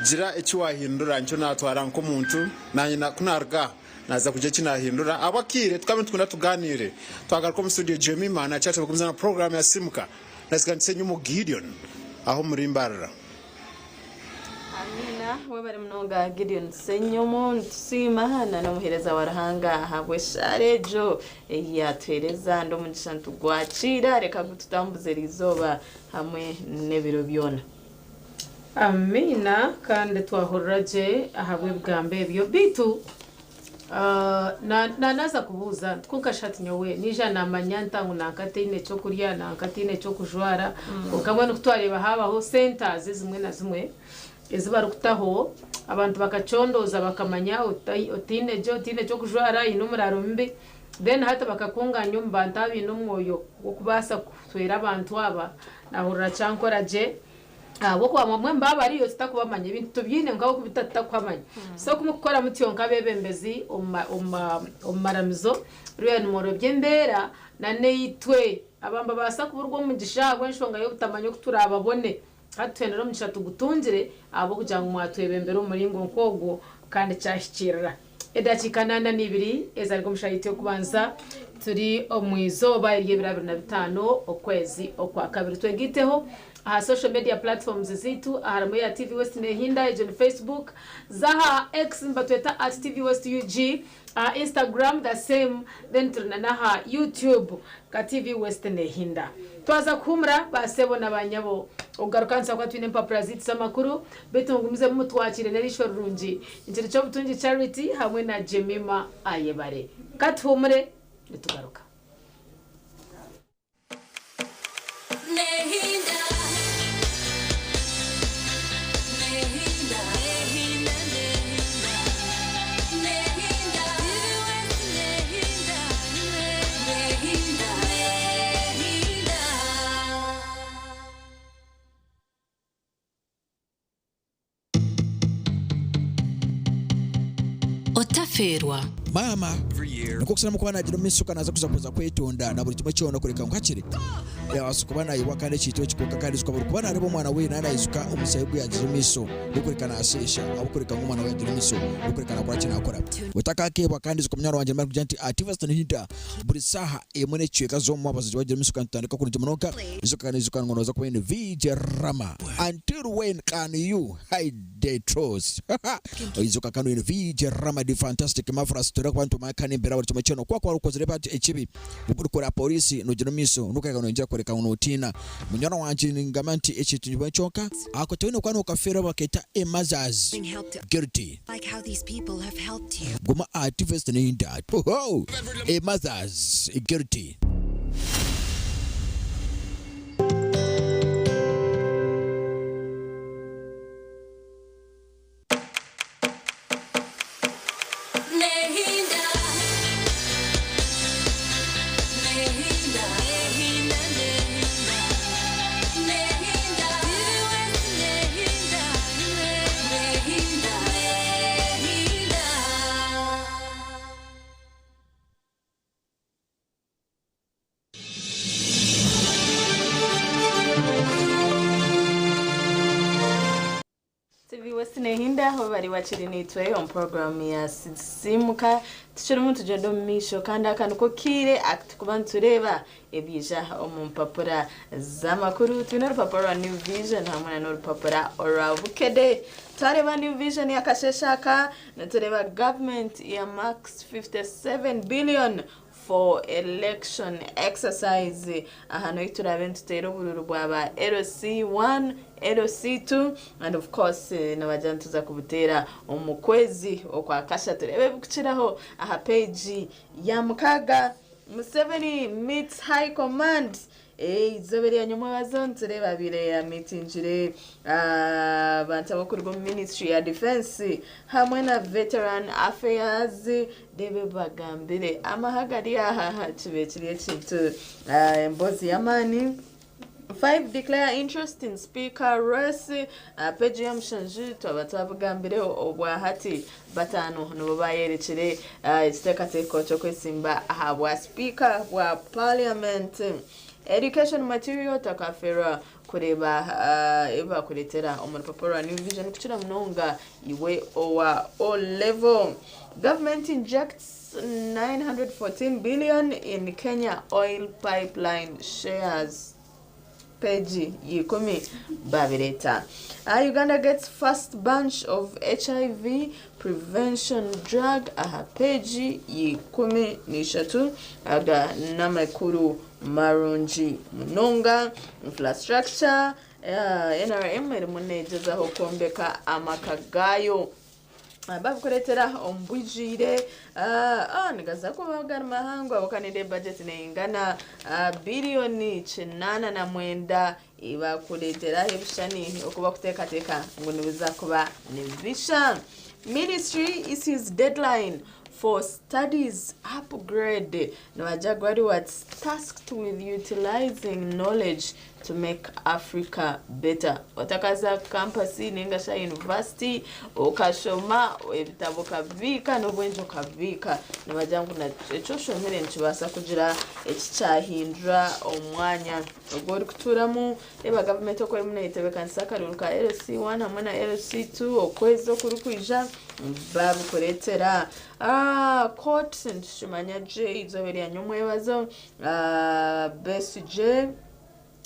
gira eki wahindura nikyo natwara nk'omuntu nanye ku naruga aha naza kugira eki nahindura ahabw'akaire tukaba nitukunda tuganire twagaruka omu studio Jemima na Charity bagumize na program ya Simuka nasiga Nsenyomo Gideon aho omuri Mbarara. Amiina webare munonga Gideon Ssenyomo nitusiima na n'omuhereza wa Ruhanga ahabw'eshaara egyo eyi yatuhereza ndi omugisha nitugwakiira reka gututambuze erizooba hamwe n'ebiro byona. Amiina kandi twahurira gye ahabw'ebigambo ebyo beitu Naaza kubuuza nti, Kwonka shi hati nyowe naija naamanya nta ngu nanka taine ky'okurya, nanka taine ky'okujwara? Kwonka mbwenu ku twareeba haabaho centres ezimwe na zimwe ezi barikutaho, abantu bakacondooza bakamanya otaine gye, otaine ky'okujwara, aine omuraaro mubi, then hati bakakungaanya omu bantu abaine omwoyo gw'okubaasa kuhwera abantu aba, naahurira kyankora gye. Ahabw'okuba bamwe nibaba bariyo tutakubamanya, ebintu tubyine kwonka ahabw'okuba tutakuhamanya. So ku murikukora mutyo nk'abeebembezi omu maramizo, rwera nimworobya embeera nanaitwe aba nibabaasa kuburwa omugisha ahabw'enshonga y'obutamanya oku turaababone. Hati tuhendere omugisha tugutungire ahabw'okugira ngu mwatwebembera omu muringo nk'ogwo kandi kyahikiirira. Edakiika anaana n'ibiri ezarugwa omu shaaha yaitu y'okubanza, turi omu izooba ery'ebiro 25 okwezi Okwakabiri. Twegaiteho Aha social media platforms zaitu harimu eya TV West Nehinda, egyo ni Facebook, z'aha X nibatweta at TV West UG, aha Instagram the same, then turi na n'aha YouTube nka TV West Nehinda. Twaza kuhumura ba sebo na ba nyabo, okugaruka nituza kuba twine empapura zaitu z'amakuru, beitu mugumizemu mutwakiire n'eriisho rirungi. Nkiri Kyobutungi Charity hamwe na Jemima Ayebare. Katuhumure nitugaruka. Otafeerwa. Maama nikwo kusharamu kuba nagira omumaisho ka naza kuza kuza kwetonda na buri kimwe kyona kureka ngu hakiri yabaasa kuba nayebwa kandi ekintu eki kwonka kandi ijuka buri kuba nareeba omwana we naba nayijuka omushaija ogu yagize omumaisho gwokureka nasheesha ahabwokureka ngu omwana we yagira omumaisho gwokureka nakora ki nakora. Otakakeebwa kandi ijuka munywani wangye nimara kugira nti ati Weston Hinda buri saaha emwe n'ekicweka z'omu abazaire bagira omumaisho kandi tutandika kurungi munonga ijuka kandi ijuka ngu noza kuba oine VJ Rama until when can you hide the truth. Oijuka kandi oine VJ Ramadi Fantastic Marvelous turikuba kuba nitumanya kandi embeera buri kimwe kyona oku wakuba okozire bati ekibi orikora polisi nogira omu maisho nokureka noyongyera kworeka ngu notiina. Munywani wangye ningamba nti eki tikimwe kyonka ako toine kuba nokafeera baketa a mother's guilty. Guma aha TV Nda a mother's guilty. TV West Nehinda aho bari bakiri naitwe omu puroguramu ya Sisimuka. Tukirimu nitugyenda omu maisho kandi aka niko kaire aku turikuba nitureeba ebiija omu mpapura z'amakuru. Twine orupapura rwa New Vision hamwe na n'orupapura orwa Bukedde. Twareeba New Vision y'akasheeshe aka nitureeba government ya max 57 billion for election exercise. Aha niho turaabe nituteera oburuuru bwa ba LC1, LC2 and of course nibagira nituza kubuteera omu kwezi okwa kashatu. Reeba ebirikukiraho aha page ya mukaaga. Museveni meets high command. Eizooba erya nyomwebazo nitureeba abaire yamitingire abantu abarikuruga omu ministry ya defence hamwe na veteran affairs reeba ebi bagambire. Amahe agari aha kibaire kiri ekintu emboozi y'amaani. 5 declare interest in speaker race. Aha page ya mushanju twaba twabigambireho obwahati batano nibo bayerekire ekiteekateeko ky'okwesimba aha bwa sipiika bwa parliament. Education material takaferwa kureeba ebi bakureetera omu rupapura rwa New Vision kukira munonga iwe owa O level. Government injects 914 billion in Kenya oil pipeline shares. Page y'ikumi babireeta. Uganda gets first bunch of HIV prevention drug aha page y'ikumi n'ishatu. Aga n'amakuru marungi munonga. Infrastructure, NRM erimu negyezaho kwombeka amaka gaayo. Babikureetera omu bwijwire nigaza kuba gari mahango ahabw'okuba nindeeba bajeti neingana biriyoni 89 bakureeteraho ebishushani oku bakuteekateeka ngu nibiza kuba nibisha. Ministry issues deadline for studies upgrade. Nibagira graduates tasked with utilizing knowledge to make Africa better. Otakaza campus ninga sha university okashoma ebitabo okabiika n'obwengye okabiika. Nibagira ngu eki oshomire nikibaasa kugira eki kyahindura omwanya ogu orikutuuramu. Reeba gavumenti oku erimu neetebeekanisa akaruuru ka LC1 hamwe na LC2 okwezi okurikwija babikureetera. Court nitukimanya gye eizooba erya nyomwebazo Besigye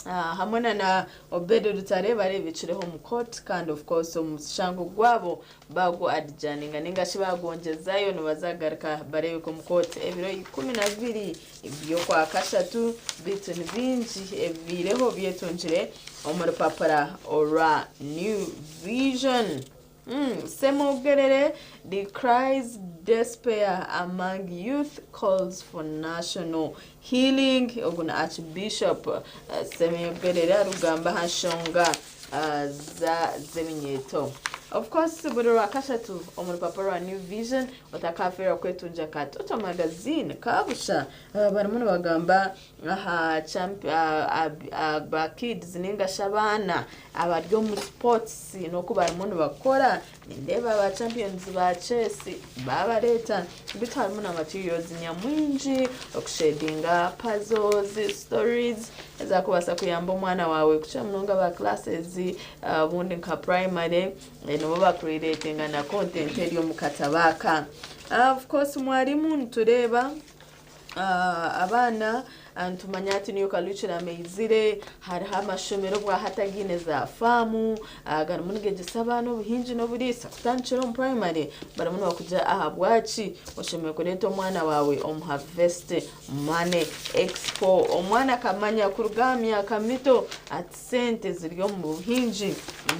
Hamwe na na Obed Lutale bareebekireho omu court kandi of course omushango gwabo bagu adjourninga ninga shi bagwongyezayo nibaza kugaruka bareebeke omu court ebiro 12 by'okwakashatu beitu ni bingi ebibaireho byetungire omu rupapura orwa New Vision. Ssemogerere decries despair among youth, calls for national healing. Ogu ni Archbishop Ssemogerere arikugamba aha nshonga z'eminyeeto. Of course buri Rwakashatu omu rupapura rwa New Vision otakafeerwa kwetungira ka Toto Magazine kabusha. Barimu nibagamba aha ba kids ninga shi abaana abari omu sports n'oku barimu nibakora. Nindeeba ba champions ba chess babareeta beitu harimu na materials nyamwingi okushedinga puzzles, stories ezakubaasa kuyamba omwana waawe kukira munonga aba classes obundi nka primary nibo bakureetinga na content eri omu katabo aka. Of course mwarimu nitureeba abaana nitumanya hati niyo curriculum eizire hariho amashomero obwahati againe za faamu garimu nigegyesa abaana obuhingi n'oburiisa kutandikira omu primary barimu nibakugira ahabwaki oshemereire kureeta omwana waawe omu Harvest Money Expo. Omwana akamanya kuruga aha myaka mito ati sente ziri omu buhingi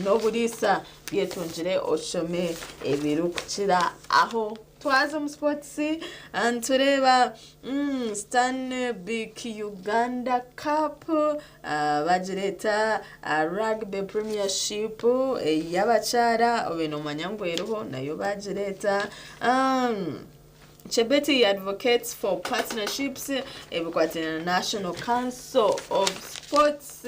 n'oburiisa byetungire oshome ebirikukira aho. Twaza omu sports nitureeba Stanbic Uganda Cup bagireeta Rugby Premiership ey'abakyara obe nomanya ngu eriho nayo bagireeta. Chebeti advocates for partnerships ebikwatiraine na National Council of Sports.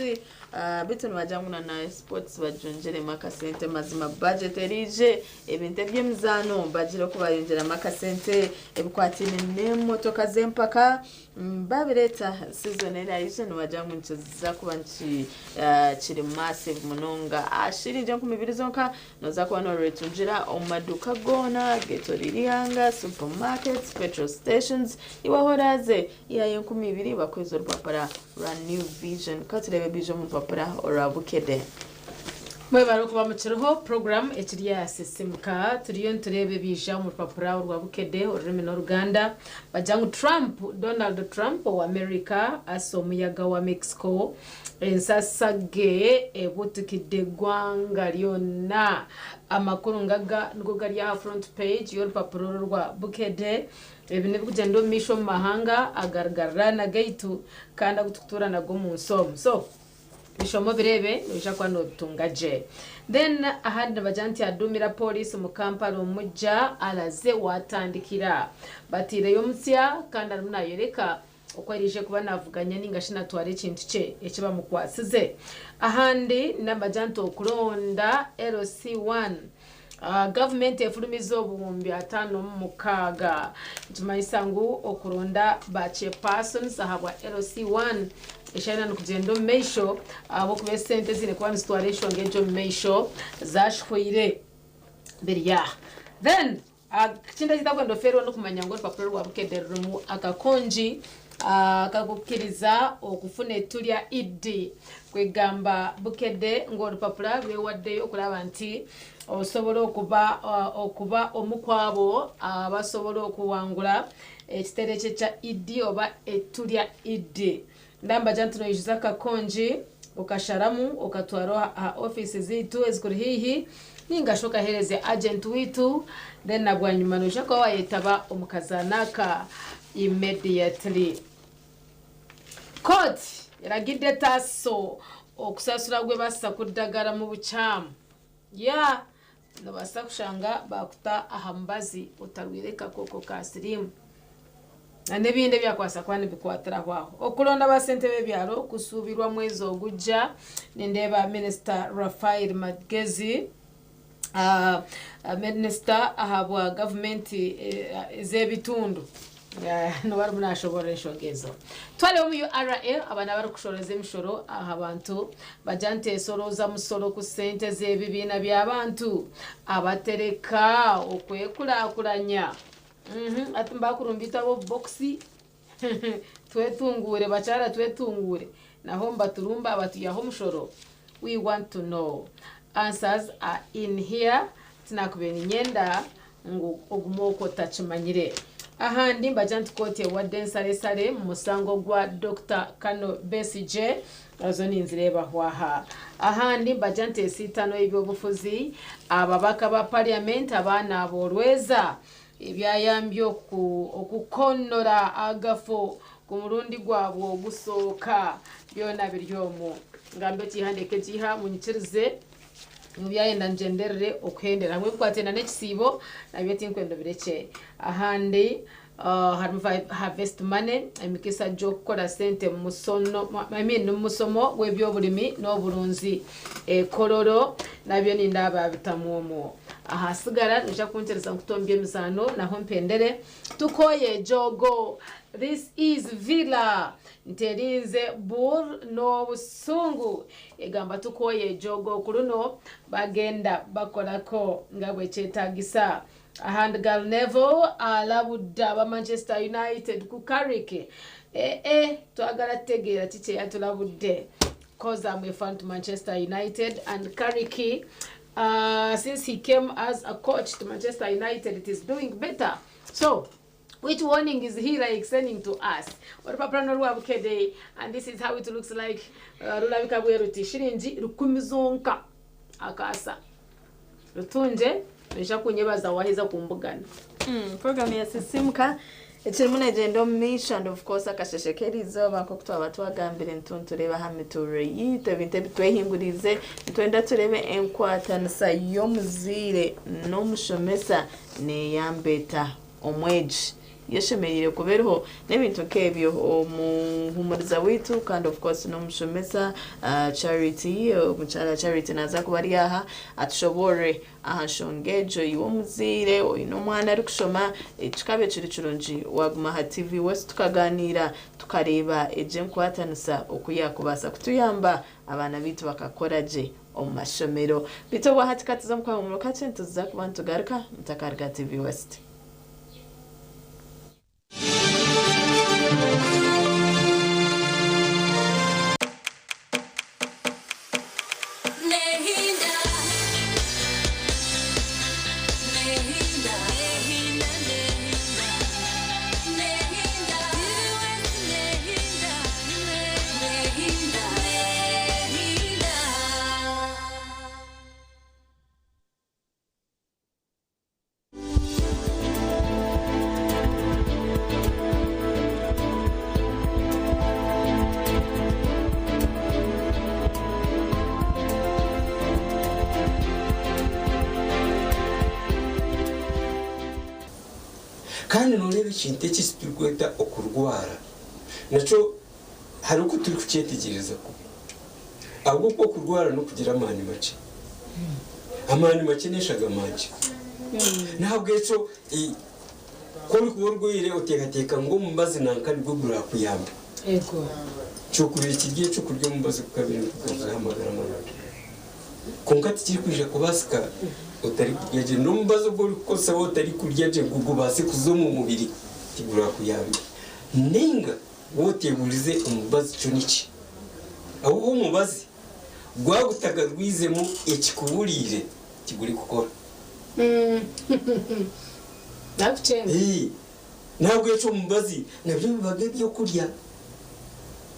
Beitu nibagira ngu na sports bagyongyeremu akasente mazima budget eriije ebintu eby'emizaano bagire oku bayongyeramu akasente ebikwatiraine n'emotoka z'empaka babireeta season eraije nibagira ngu nikiza kuba kiri massive munonga. Aha shiringi 2000 zonka noza kuba noretungira omu maduuka goona getoreire eihanga, supermarkets, petrol stations iwe ahu oraaze ihayo 2000 bakuheeze orupapura rwa New Vision. Ka tureebe ebiija omu rupapura orwa Bukedde. Mwebare okuba mukiriho program ekiri aha Sisimuka. Turiyo nitureeba ebiija omu rupapura orwa Bukedde orurimi n'Oruganda. Bagira ngu Trump, Donald Trump owa America asa omuyaga wa Mexico ensasage ebutukidde eggwanga ryona. Amakuru ngaga nigo gari aha front page y'orupapura oru orwa Bukedde. Ebi n'ebirikugyenda omu maisho omu mahanga agarigariraana gaitu kandi agu turikutuura nago omu nsi omu. So, bishome obireebe noija kuba noobitunga gye. Then ahandi nibagira nti aduumira pooriisi omu Kampala omugya araze waatandikira. Bataireyo omutsya kandi arimu naayoreka oku araije kuba naavuganya nainga shi naatwara ekintu kye eki bamukwatsize. Ahandi nibagira nti okuronda LC1 Gavumenti efurumize 56,000 nikimanyisa ngu okuronda ba chairpersons ahabwa LC1 eshaha nikugyenda omu maisho ahabw'okuba esente eziine kuba nizitwara enshonga egyo omu maisho zashweire biri aha. Then ekindi ekitakwenda ofeerwa n'okumanya ngu orupapura rwa Bukedde rurimu akakongi akakukiriza okufuna etu rya Idd. Kwegamba Bukedde ngu orupapura rwewaddeyo okuraba nti osobola okuba okuba omu kwabo abasobola okuwangura ekiterekye kya Idd oba etu rya Idd. Ndambagira nti noijuza akakongi okasharamu okatwara aha ofiisi zaitu ezikuri haihi ninga shi okaheereza agent waitu then na bwanyima noija kuba wayetaba omu kazaano aka immediately. Kooti eragidde Taso okusasura gwe basa kudagara mu bukyamu. Yeah, nobaasa kushanga bakuta aha mubazi otarwaire kakooko ka siriimu. Na n'ebindi ebyakubaasa kuba nibikwatiraho aho. Okuronda ba ssentebe b'ebyaro kusuubirwa mwezi ogujja. Nindeeba Minisita Raphael Magezi, Minisita ahabwa gavumenti ez'ebitundu niwe arimu nashoborora enshonga ezo. Twareeba omu URA aba n'abarikushoroza emishoro aha bantu bagira nti esoroza musoro ku sente z'ebibiina by'abantu abatereka okwekurakuranya. Hati nibakurumbiita ab'obubokisi twetunguure bakyara twetunguure. Naho nibaturumba batwihaho omushoro? We want to know. Answers are in here. Tinakubaire niinyenda ngu ogume okwo otakimanyire. Ahandi nibagira nti kooti ewadde ensaresare omu musango gwa Dokita Kano Besigye, nazo ninzireebaho aha. Ahandi nibagira nti ensiitano y'ebyobufuzi, ababaka ba parliament abaana b'orweza ebyayambye okukonora agafo ku murundi gwabwo ogusooka byona biri omu ngambi ekihandiiko ekiiha munyikirize ngu byayenda ngyenderere okuhendera hamwe ebikwataine n'ekisiibo nabyo tinkwenda obirekye ahandi harimu harvest money emikisa gy'okukora sente I mean omu musomo gw'ebyoburimi n'oburunzi ekororo nabyo nindeeba babitamu omwo ahasigara noija kunkiriza nkuta omu by'emizaano naho mpendere Tukoye Jogo This is Villa Nterinze Bull n'obusungu egamba tukoye Jogo kuluno bagenda bakolako nga bwekyetagisa. Ahandi Gary Neville alabudde aba Manchester United ku Carrick. Eh eh twagala tutegeera ki kyeyatulabudde cause I'm a fan to Manchester United and Carrick since he came as a coach to Manchester United it is doing better so which warning is he like sending to us orupapura norwa Bukedde and this is how it looks like rurabika bweruti shiringi rukumi zonka akaasa rutungye noija kunyebaza waheza kumbugana. Program ya Sisimuka ekirimu negyenda omu maisho and of course akasheshe k'erizooba nk'oku twaba twagambire nitu nitureeba aha mituurire yaitu ebintu ebitwehinguriize nitwenda tureebe enkwatanisa y'omuzaire n'omushomesa neeyamba eta omwegi yo eshemereire kuba eriho n'ebintu nk'ebyo omuhumuriza waitu kandi of course n'omushomesa Charity omukyara Charity naaza kuba ari aha atushoboorore Aha nshonga egyo, iwe omuzaire oine omwana arikushoma, kikaaba kiri kirungi waaguma aha TV West tukaganiira tukareeba egyo enkwatanisa oku yaakubaasa kutuyamba abaana baitu bakakora gye omu mashomero. Beitu obwahati ka tuze omu kahumuro kakye nituza kuba nitugaruka mutakaruga TV West. Kandi nooreeba ekintu eki eki turikweta okurwara nakyo hariho oku turikukyetegyereza kubi. Ahabw'okuba okurwara n'okugira amaani makye. Amaani makye n'eshagama nkye. N'ahabw'ekyo ku orikuba orwaire oteekateeka ngu omubazi nanka nigwo guraakuyambe. Ky'okubaire kiri eky'okurya omubazi gukabaire nigugaruraho amagara marungi. Kwonka tikirikwija kubaasika otarikurya gye. N'omubazi ogu orikukozesa waaba otarikurya gye ngu gubaase kuza omu mubiri tigurakuyambe. Nainga waaba oteebuurize omubazi kyo niki? Ahabw'okuba omubazi gwagutagarwizemu ekikuburiire tigurikukora. N'ahabw'ekyo omubazi nabyo bibaga eby'okurya.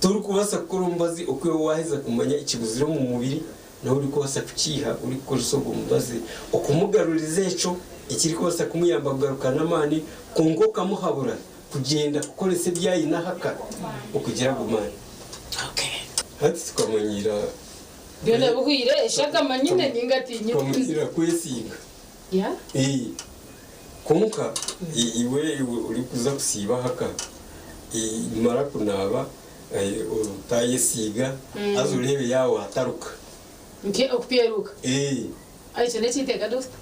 Torikubaasa kukora omubazi okwiha obu waaheza kumanya ekibuzire omu mubiri, nawe orikubaasa kukiiha orikukoresa ogwo mubazi okumugaruriza ekyo ekirikubaasa kumuyamba kugarukana amaani kwonka okamuhabura kugyenda kukoresa ebi aine ahaka okugira ago maani. Hati tukamanyiira Byona bihweire eshagama nyine ninga tinyine. Tukamanyiira kwesiiga. Kwonka iwe orikuza kusiiba ahaka, mara kunaaba otayesiiga haza oreebe yaaba wataruka. Nke okupyeruka? Ekyo n'ekiteeka doctor?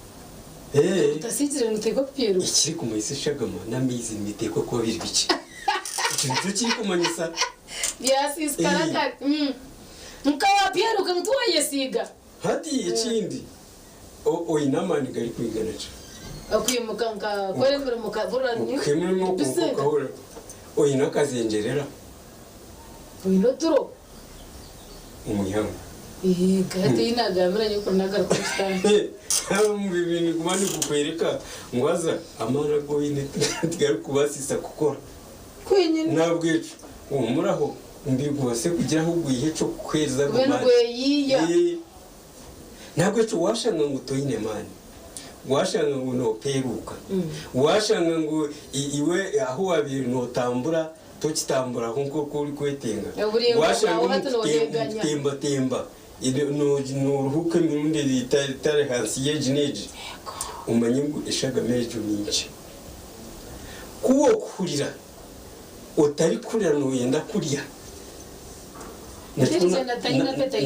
Otasiigire niteekwa kupyeruka? Ekirikumanyisa eshagama n'amaizi nibiteekwa kuba biri bikye. Ekyo nikyo kirikumanyisa. Byasiisikara kare. Nka wapyeruka ngu tiwayesiiga? Hati ekindi, oine amaani garikwingana ki? Okwimuka nkakora emirimo nkahurira ndi Okukora emirimo busy. kwonka okahurira oine akazengyerera. Oine oturo. omu ihangwe. Hati ei naagambira nyokuru naagaruka omu kitanda. Omubiri niguba nigukwereka ngu haza amaani agu oine tigarikukubaasisa kukora. N'ahabw'ekyo huumuraho omubiri gubaase kugira ahu gwiha eky'okukuheereza ago Gube maani. nigweyiiya. N'ahabw'ekyo waashanga ngu toine maani, waashanga ngu noopeeruuka, waashanga ngu iwe ahu waabaire nootambura tokitamburaho nk'oku orikwetenga, Oburingwa waashanga bwawe omu hati nooheganya. kutembatemba nooruhuuka emirundi etari ahansi y'egi n'egi, omanye ngu eshagama egyo ni nkye. Ku orikuhurira otarikuhurira nooyenda kurya, nakyo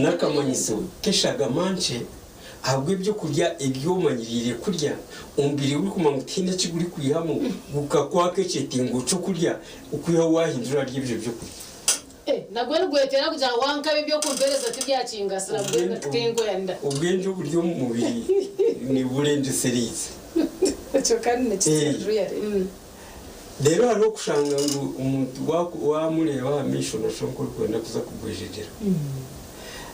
n'akamanyiso k'eshagama nkye ahabw'ebyokurya ebi omanyiriire kurya, omubiri gurikumanya ngu tihaine eki gurikwihamu, gukakwaka ekyetengo ky'okurya okwihaho waahindura ahari ebyo byokurya. Nagwo nigwetera kugira ngu wankabi eby'okumpeereza tibyakingasira mbwenu tinkwenda. Obwengye oburi omu mubiri niburengyesereize. Ekyo kandi nikitsigirira really. Reero hariho okushanga ngu omuntu waamureeba aha maisho nooshusha nk'orikwenda kuza kugwejegyera.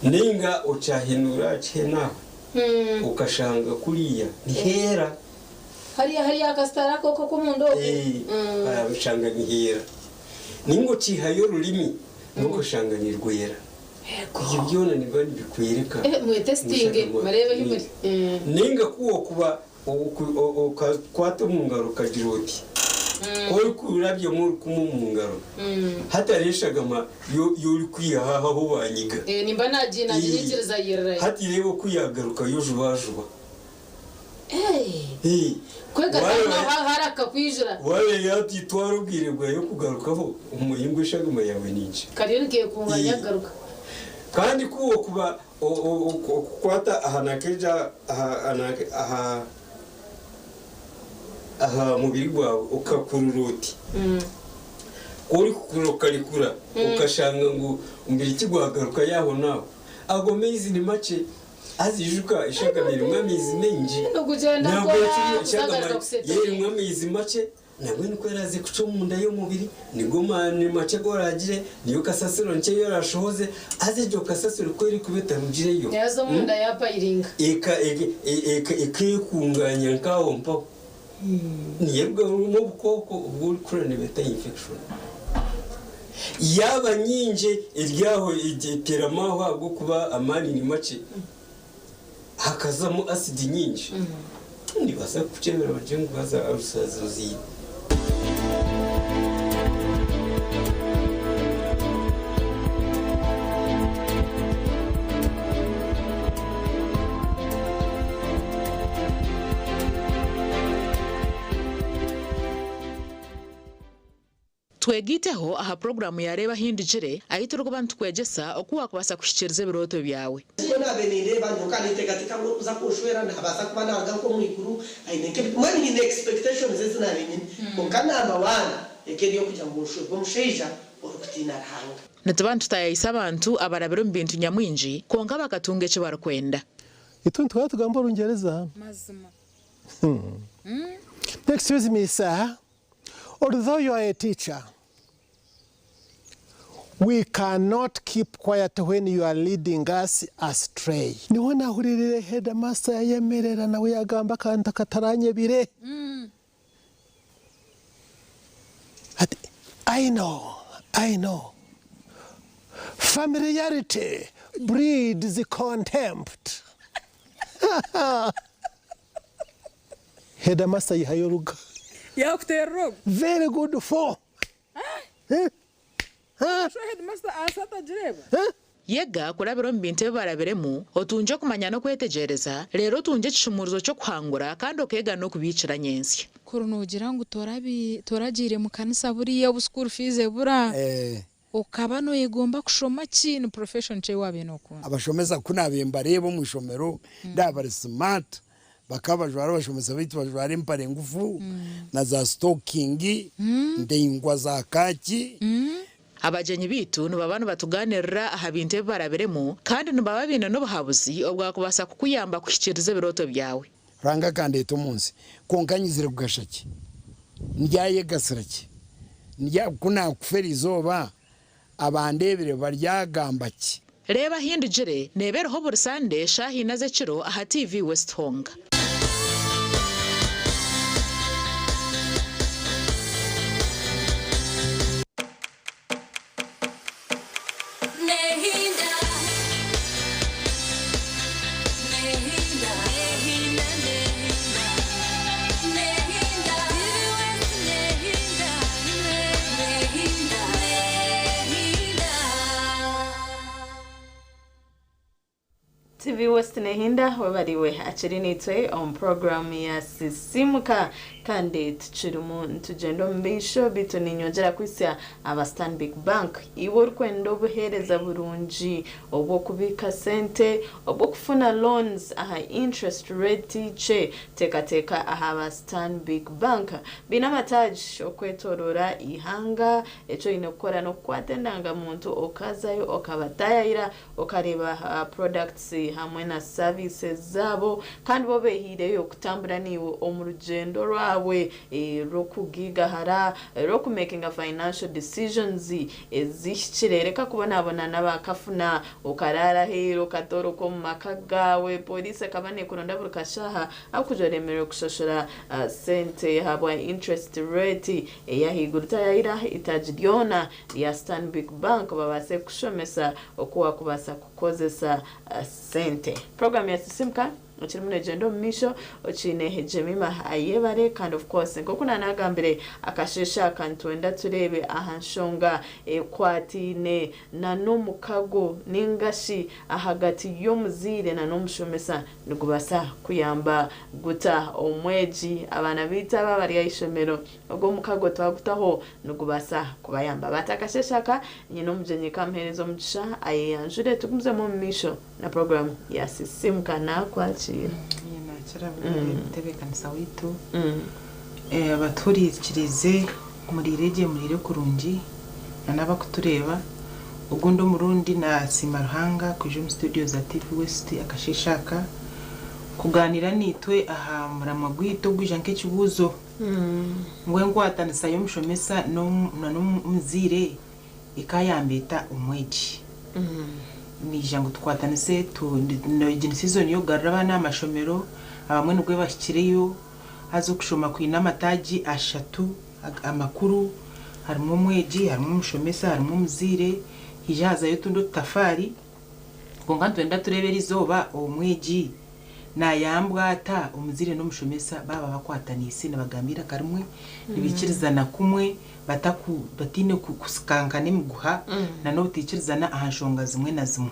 Nainga okyahenuura aha kihena aha okashanga kuriya niheera. Hariya hariya akasitari ako ak'omunda okwo. Oshanga niheera. Nainga okiihayo orurimi n'okashanga nirwera. Ebyo byona nibiba nibikwereka Mwetesitinge mureebe ahi muri. Nainga ku wokuba Okakwata omu ngaro okagira oti, Ku orikurabyemu orukumu omu ngaro, hatariho eshagama y'orikwihaho aho ahu waanyiga. Nimba naaginyikiriza yairirayo. Hati reeba oku yaagarukayo jubajuba. Kwega hari akakwijura. Waaba yatwara obwire bwayo kugarukaho, omanye ngu eshagama yaawe ni nkye. Kariyo nikeekunganya kugaruka. Kandi ku okuba Okukwata aha nakeja aha aha mubiri gwawe okakurura oti ku orikukurura okarekura okashanga ngu omubiri tigwagarukayo aho naaho ago maizi ni makye haza ijuka eshagama erimu amaizi maingi nabwekyo eshagama erimu amaizi makye Nabwenu ku eraaze kucwa omunda y'omubiri, nigo maani makye agu oraagire, niyo kasasiro nkye ei oraashohoze, haza egyo kasasiro ku erikuba etarugireyo, Yaaza omunda yaapayiringa. Ekeekungaanya nk'aho mpaho, niyo erugamu obukooko obu orikuhurira nibeeta infection. Yaaba nyingi eri aho eteeramu aho ahabw'okuba amaani ni makye, hakazamu asidi nyingi, nibabaasa kukukyebera bagire ngu haza ulcers oziine. Twegaiteho aha puroguraamu ya Reeba Ahindukire ahu turikuba nitukwegyesa oku waakubaasa kuhikiiriza ebirooto byawe. Nikwo naabaire nindeeba, nyowe nkaba ninteekateeka ngu orikuza kunshwera naabaasa kuba naaruga nk'omu iguru, aine nk'ebi, mbwenu nyine expectations ezi naabaire nyine. Kwonka number one eka eri ey'okugira ngu nshwerwe omushaija orikutiina Ruhanga. Nituba nitutaayaayisa abantu abarabire omu bintu nyamwingi kwonka bakatunga eki barikwenda. Itwe nituhora tugamba Orungyereza. Mazima. Excuse me sir, Although you are a teacher, we cannot keep quiet when you are leading us astray. Niho nahuririire headmaster yayemerera nawe yagamba akantu akataranyebire. Ati, I know, I know. Familiarity breeds contempt. Headmaster yihayo oruga. Yakuterera ogu. Very good for. Sho headmaster aasa atagireba. Yega kurabira omu bintu ebi barabiremu, otungye okumanya n'okwetegyereza, reero otungye ekishumuurizo ky'okuhangura kandi okeega n'okubiikira nyentsya. Kuri noogira ngu toragiire mu kanisa buriya obu school fees ebura, Okaba noyegomba kushoma ki? Ni profession ki ei wabaire nokunda? Abashomesa ku naabaire mbareeba omu ishomero ndaaba bari smart, bakaba bajwara abashomesa baitu bajwara empare ngufu na za sitokingi ndaingwa za kaaki. Abagyenyi baitu nibaba nibatugaaniirira aha bintu ebi barabiremu kandi nibaba baine n'obuhabuzi obwakubaasa kukuyamba kuhikiiriza ebirooto byawe. Ruhanga akandeeta omu nsi, kwonka nyizire kugasha ki? Ndyayegasira ki? Ku naakufa eri izooba, abandeebire baryagamba ki? Reeba Ahindugire neeba eriho buri Sande shaaha ina z'ekiro aha TV West honka. TV West Nehinda webariwe akiri nitwe omu program ya Sisimuka kandi tukirimu nitugenda omu maisho bitu ninyongyera kwitsya aba Stanbic Bank iwe orikwenda obuheereza burungi obw'okubiika sente obw'okufuna loans aha interest rate kye teekateeka aha ba Stanbic Bank biine amataagi okwetorora ihanga eki oine kukora n'okukwata endangamuntu okazayo okabatayayira okareeba products hamwe na services zaabo kandi bo behiireyo kutambura naiwe omu rugyendo rwawe rw'okugigahara rw'okumakinga financial decisions ezihikire. Reka kubonabona n'abakafuna okaraara aheeru okatoroka omu maka gaawe poliisi ekaba neekuronda buri kashaaha ahabw'okugira oremereirwe kushashura sente ahabwa interest rate ey'ahaiguru. Tayayira itaagi ryona rya Stanbic Bank babaase kukushomesa oku waakubaasa kukozesa sente. Puroguramu ya Sisimuka ekirimu neegyenda omu maisho okiine Jemima Ayebare kandi of course nk'oku naanagambire akasheeshe aka nitwenda tureebe aha nshonga ekwataine n'omukago ninga shi ahagati y'omuzaire n'omushomesa nigubaasa kuyamba guta omwegi abaana baitu aba abari aha ishomero ogwo omukago twagutaho nigubaasa kubayamba bata. Akasheeshe aka nyine omugyenyi kamuheereza omugisha ayeyanjure tugumizemu omu maisho na puroguramu ya Sisimuka. Nakwakira. Nakira omutebeekanisa waitu. Abatuhurikirize muriire gye, muriire kurungi na n'abakutureeba. Ogundi omurundi nasiima Ruhanga kwija omu studio za TV West akasheeshe aka kugaaniira naitwe aha muramwa gwaitu ogwija nk'ekibuuzo ngu enkwatanisa y'omushomesa na n'omuzaire ekayamba eta omwegi. Niija ngu tukwatanise, egi ni season y'okugarura abaana aha mashomero, abamwe nibwo bahikireyo. Haza okushoma kwine amataagi ashatu amakuru, harimu omwegi, harimu omushomesa, harimu omuzaire, haija hazayo otundi otutafaari. Kwonka nitwenda tureebe erizooba omwegi nayambwa ata omuzaire n'omushomesa baaba bakwataniise nibagamba eiraka rimwe, nibaikirizana kumwe, bataine kusikankana emiguha na n'obutaikirizana aha nshonga zimwe na zimwe.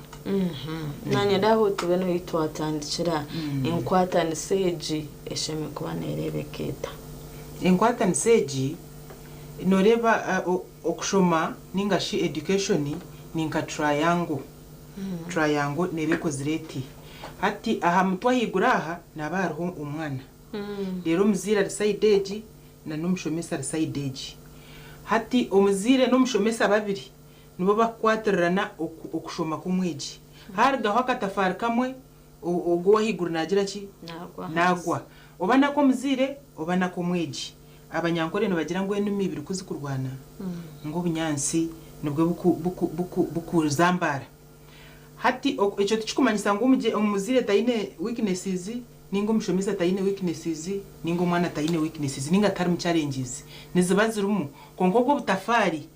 Naanye ndaho tube niho twatandikira. Enkwatanisa egi eshemereire kuba neereebeka eta? Enkwatanisa egi nooreeba okushoma ninga shi education ni nka triangle. Triangle neeba ekozire eti. Hati aha mutwe ahaiguru aha nihaba hariho omwana. Reero omuzaire ari sayidi egi na n'omushomesa ari sayidi egi. Hati omuzaire n'omushomesa babiri nibo bakukwatirirana okushoma kw'omwegi. Haarugaho akatafaari kamwe, ogwo ow'ahaiguru naagira ki? Naagwa. Oba n'ak'omuzaire oba n'ak'omwegi. Abanyankore nibagira ngu enimi ibiri ku zikurwana, ngu obunyaatsi nibwo bukuzambaara. Hati ekyo tikikumanyisa ngu omuzaire taine weaknesses, ninga omushomesa taine weaknesses, ninga omwana taine weaknesses, ninga tarimu challenges. Niziba zirimu. Kwonka obwo obutafaari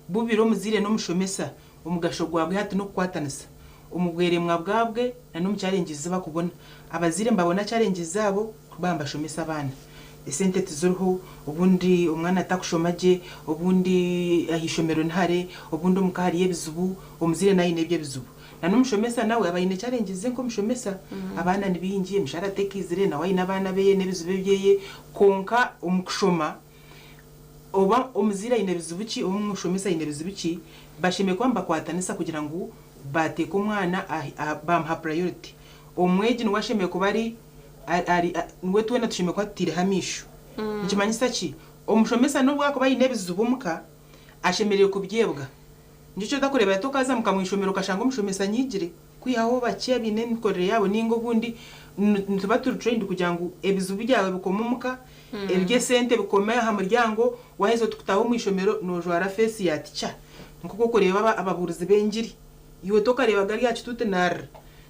bubiri omuzaire n'omushomesa, omugasho gwabwe hati n'okukwatanisa omu bweremwa bwabwe na n'omu challenges zi bakubona. Abazaire nibabona challenges zaabo kuba nibashomesa abaana. Esente tiziriho, obundi omwana takushoma gye, obundi aha ishomero ni hare, obundi omuka hariyo ebizibu, omuzaire nawe aine ebye ebizibu. Na n'omushomesa nawe aba aine challenges ze nk'omushomesa. Abaana ni baingi, emishahara tekiizire, nawe aine abaana beye n'ebizibu ebyeye. Kwonka omu kushoma, oba omuzaire aine bizibu ki, oba omushomesa aine bizibu ki, bashemereire kuba nibakwatanisa kugira ngu bateeka omwana bamuha priority. Omwegi niwe ashemereire kuba ari niwe twena tushemereire kuba tutaireho amaisho. Nikimanyisa ki? Omushomesa n'obu akuba aine ebizibu omuka, ashemereire kubyebwa. Nikyo otakureeba hati okaza muka mwishomero okashanga omushomesa anyiigire, kwihaho bakye abaine emikorere yaabo ninga obundi nituba turi trained kugira ngu ebizibu byawe bikome omuka, eby'esente bikome aha muryango, waaheza oti kutaaha omu ishomero noojwara face ya teacher. Nk'oku orikureeba ababuurizi b'engiri. Iwe tokareebaga ari aha kituuti naarira,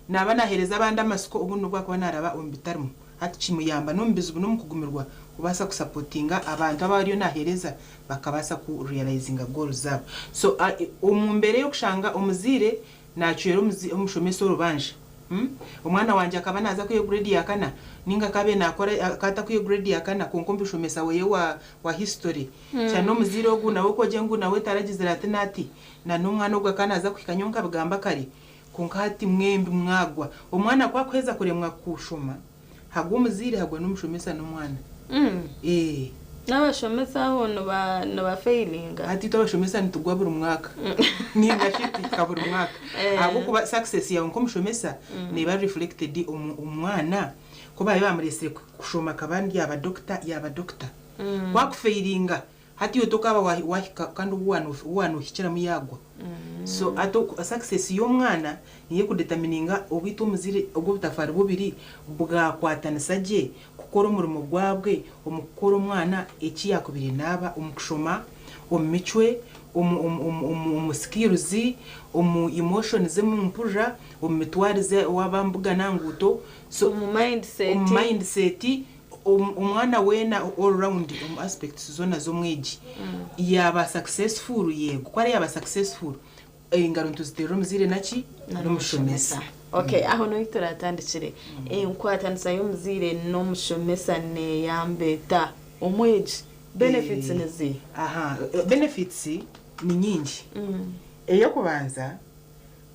naaba naaheereza abandi amatsiko obundi n'obu akuba naaraba omu bitarimu. Hati kimuyamba n'omu bizibu n'omu kugumirwa kubaasa kusapotinga abantu abu ariyo naaheereza bakabaasa ku realizinga goals zaabo. So omu mbeera ey'okushanga omuzaire naacwera omushomesa orubanja, Omwana wangye akaba naaza kwiha grade ya kana ninga akaba naakora akaba atakwiha grade ya kana kwonka omushomesa weye wa history Shana n'omuzaire ogu nawe ku ogye ngu nawe taragizire ati n'ati, na n'omwana ogu akaba naaza kuhika nyowe nkabigamba kare, kwonka hati mwembi mwagwa. Omwana ku akuheza kuremwa kushoma, hagwa omuzaire hagwa n'omushomesa n'omwana. Ee. N'abashomesa aho nibafeilinga. Hati itwe abashomesa nitugwa buri mwaka ninga shi tuhika buri mwaka ahabw'okuba success yaawe nk'omushomesa neeba reflected omu mwana ku baabe baamureetsire kushoma akaba yaaba doctor yaaba doctor. Ku akufeiringa hati iwe tokaaba wahika kandi ou waanohikiramu yaagwa. So hati success y'omwana niyo ekudetermininga obu itwe omuzaire obwo obutafaari bubiri bwakwatanisa gye kukora omurimo gwabwe omu kukora omwana eki yaakubaire naaba omu kushoma, omu micwe, omu skills, omu emotions, omu mpurira, omu mitwarize waaba mubugana aha nguuto, so Omu mindset. Omu mindset. Omwana weena all round omu aspects zoona z'omwegi yaaba successful yego ku ari yaaba successful engaro nituziteerera omuzaire naki n'omushomesa. Okay, aho niho turatandikire. Enkwatanisa y'omuzaire n'omushomesa neeyamba eta omwegi? Benefits ni ziiha? Aha, benefits ni nyingi. Ey'okubanza,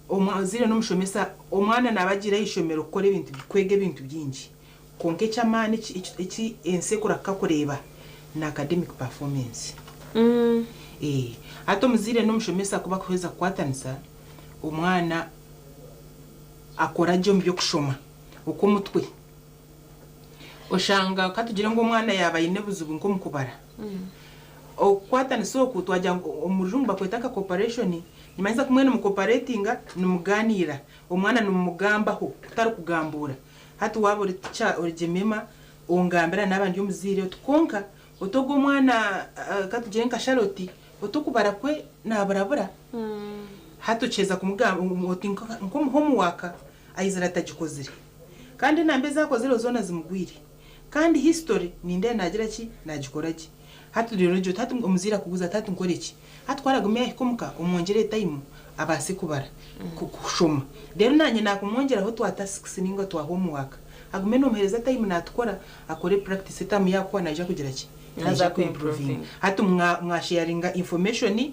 omuzaire n'omushomesa, omwana naaba agiire aha ishomero kukora ebintu, kwega ebintu bingi. Kwonka eky'amaani eki ensi ekuraka kureeba ni academic performance. Hati omuzaire n'omushomesa ku bakuheza kukwatanisa, omwana akora gye omu by'okushoma okw'omutwe. Oshanga ka tugire ngu omwana yaaba aine obuzibu nk'omu kubara, okukwatanisa oku twagira ngu omu rujungu bakweta nka cooperation, nikimanyisa ku mwena nimucooperatinga, nimugaaniira, omwana nimumugambaho kutari kugambuura. Hati waaba ori tica ori Jemima, ongambira naaba ndi omuzaire oti kwonka oti ogwo omwana ka tugire nka Charlotte oti okubara kwe naaburabura. Hati okiheza kumugamba oti nk'omu homework aizire atagikozire kandi enamba ezi akozire zoona zimugwire kandi history nindeeba naagira ki naagikora gye. Hati reero ogira oti hati omuzaire akubuuza ati hati nkore ki? Hati ku aragume yaahika omuka omwongyere time abaase kubara, kushoma. Reero naanye naakumwongyeraho twa tasks nainga twa homework. Agume noomuheereza time naatukora, akore practice etaamu yaakuhwa naija kugira ki? Naija ku improvinga. Hati mwasheyaringa information,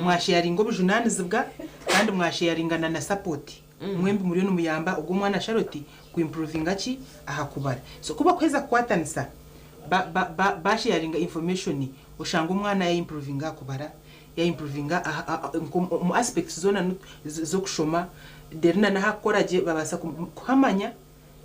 mwasheyaringa obujunaanizibwa kandi mwasheyaringa na na support. Mwembi muriyo nimuyamba ogwo omwana Charlotte ku improvinga ki? Aha kubara. So ku bakuheza kukwatanisa, ba ba ba basheyaringa information, oshanga omwana ya improvinga aha kubara, ya improvinga aha omu aspects zoona z'okushoma, reero na n'aha kukora gye babaasa kuhamanya,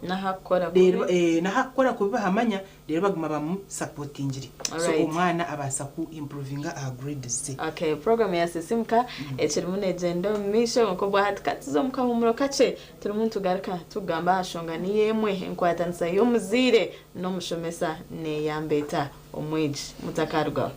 N'ahakukora reero kubi. n'ahakukora kubi bahamanya, reero baguma bamusapotingire. So Alright. omwana abaasa ku improvinga aha grades ze. Okay, program ya Sisimuka ekirimu negyenda omu maisho kwonka obwahati katuze omu kahuumuro kakye turimu nitugaruka tukugamba aha nshonga niyo emwe enkwatanisa y'omuzaire n'omushomesa neyamba eta omwegi. Mutakarugaho.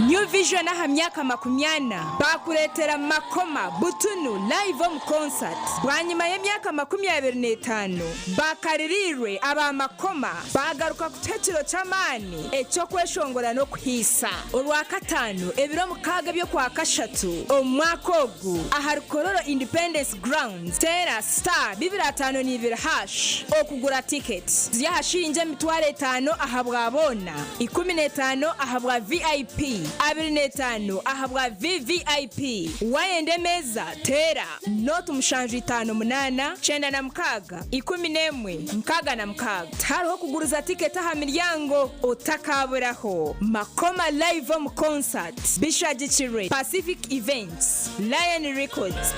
New Vision aha myaka makumyana baakureetera Makoma butunu live omu concert bwanyima y'emyaka 25 bakaririirwe aba Makoma baagaruka kutuha ekiro ky'amaani eky'okweshongora n'okuhiisa Orwakataano ebiro 6 eby'Okwakashatu omu mwaka ogu ahari Kololo Independence Grounds. Teera star 252 hash okugura tiketi. Ziri aha shiringi 5000 ahabwa boona, 15 ahabwa VIP, 25 ahabwa VVIP. Waayenda emeeza, teera nooti 758 96 11 66. Tihariho kuguriza tiketi aha miryango. Otakaaburaho Makoma Live omu Concert bishagikirwe Pacific Events. Lion Records.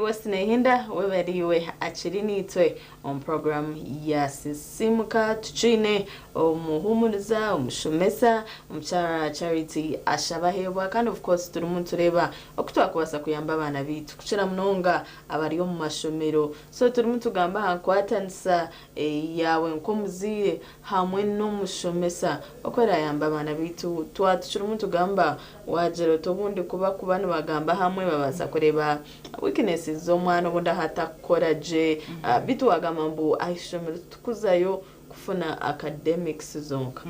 West Nehinda webariiwe akiri niitwe omu program ya Sisimuka. Tukiine omuhumuriza, omushomesa, omukyara Charity Ashabahebwa, kandi of course turimu nitureeba oku twakubaasa kuyamba abaana baitu, kukira munonga abari omu mashomero. So turimu tugamba aha nkwatanisa yaawe nk'omuzaire hamwe n'omushomesa, oku erayamba abaana baitu. Twatukirimu tugamba, wagira oti obundi kuba nibagamba hamwe, babaasa kureeba weaknesses z'omwana, obundi aho atakukora gye. Bitu wagamba mbu aha ishomero tukuzayo kufuna academics zonka,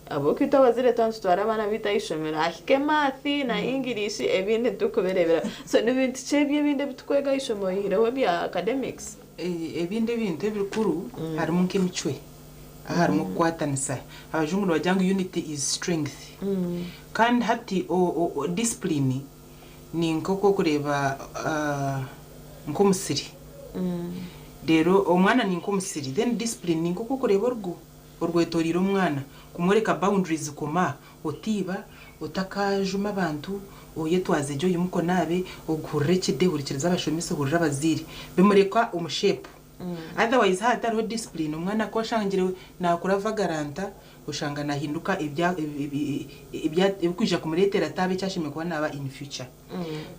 ahabw'okwita abazaire twaba nitutwara abaana baitu aha ishomero, ahike math na English, ebindi ntitukubireebera. So ni bintu ki ebyo ebindi ebitukwega aha ishomero oyihireho ebya academics? Ebindi ebintu ebikuru harimu nk'emicwe, aha harimu okukwatanisa. Abajungu nibagira ngu "unity is strength". Kandi hati discipline ni nk'oku okureeba nk'omusiri, reero omwana ni nk'omusiri, then discipline ni nk'oku okureeba orugo orwetoreire omwana, kumworeka boundaries: koma, otiiba, otakajuma abantu, oyetwaze gye, oyimuke onaabe, oguhurire ekide, hurikiriza abashomesa, ohurire abazaire, bimureka omu shape. Otherwise hatariho discipline, omwana ku oshangire nakura vagrant, oshanga nahinduka ebikwija kumureetera ataaba eki ashemereire kuba naaba in future.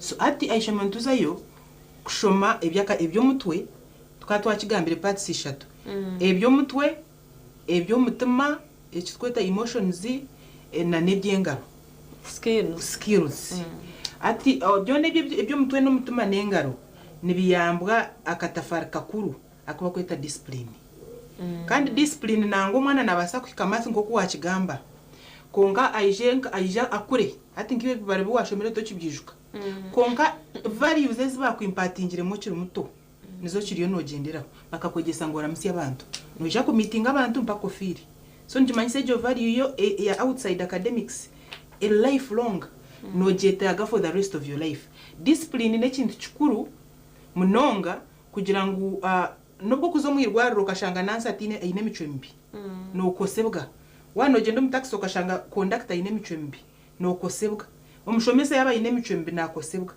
So hati aha ishomero nituzayo kushoma eby'omutwe. Tukaba twakigambire parts ishatu: eby'omutwe, eby'omutima, ekitweta emotions, na n'eby'engaro, skills. Ati byona ebyo eby'omutwe n'omutima n'engaro nibiyambwa akatafari kakuru aku bakweta discipline. Kandi discipline, nangwa omwana nabaasa kuhika math nk'oku wakigamba, konka aije aija akure, hati nk'iwe ebibaro bi washomire tokibyijuka, konka values ezi bakwimpatingiremu okiri muto nizo kiriyo nogyenderaho. Bakakwegyesa ngu oramusya abantu, noija kumitinga abantu mpaka ofiire. So nikimanyisa egyo value yo ya outside academics, a life long nogyetaaga for the rest of your life. Discipline n'ekintu kikuru munonga kugira ngu nubwo okuza omu irwariro okashanga nurse atiine, aine emicwe mibi, nokosebwa. Waaba nogyenda omu taxi okashanga conductor aine emicwe mibi, nokosebwa. Omushomesa yaaba aine emicwe mibi, nakosebwa.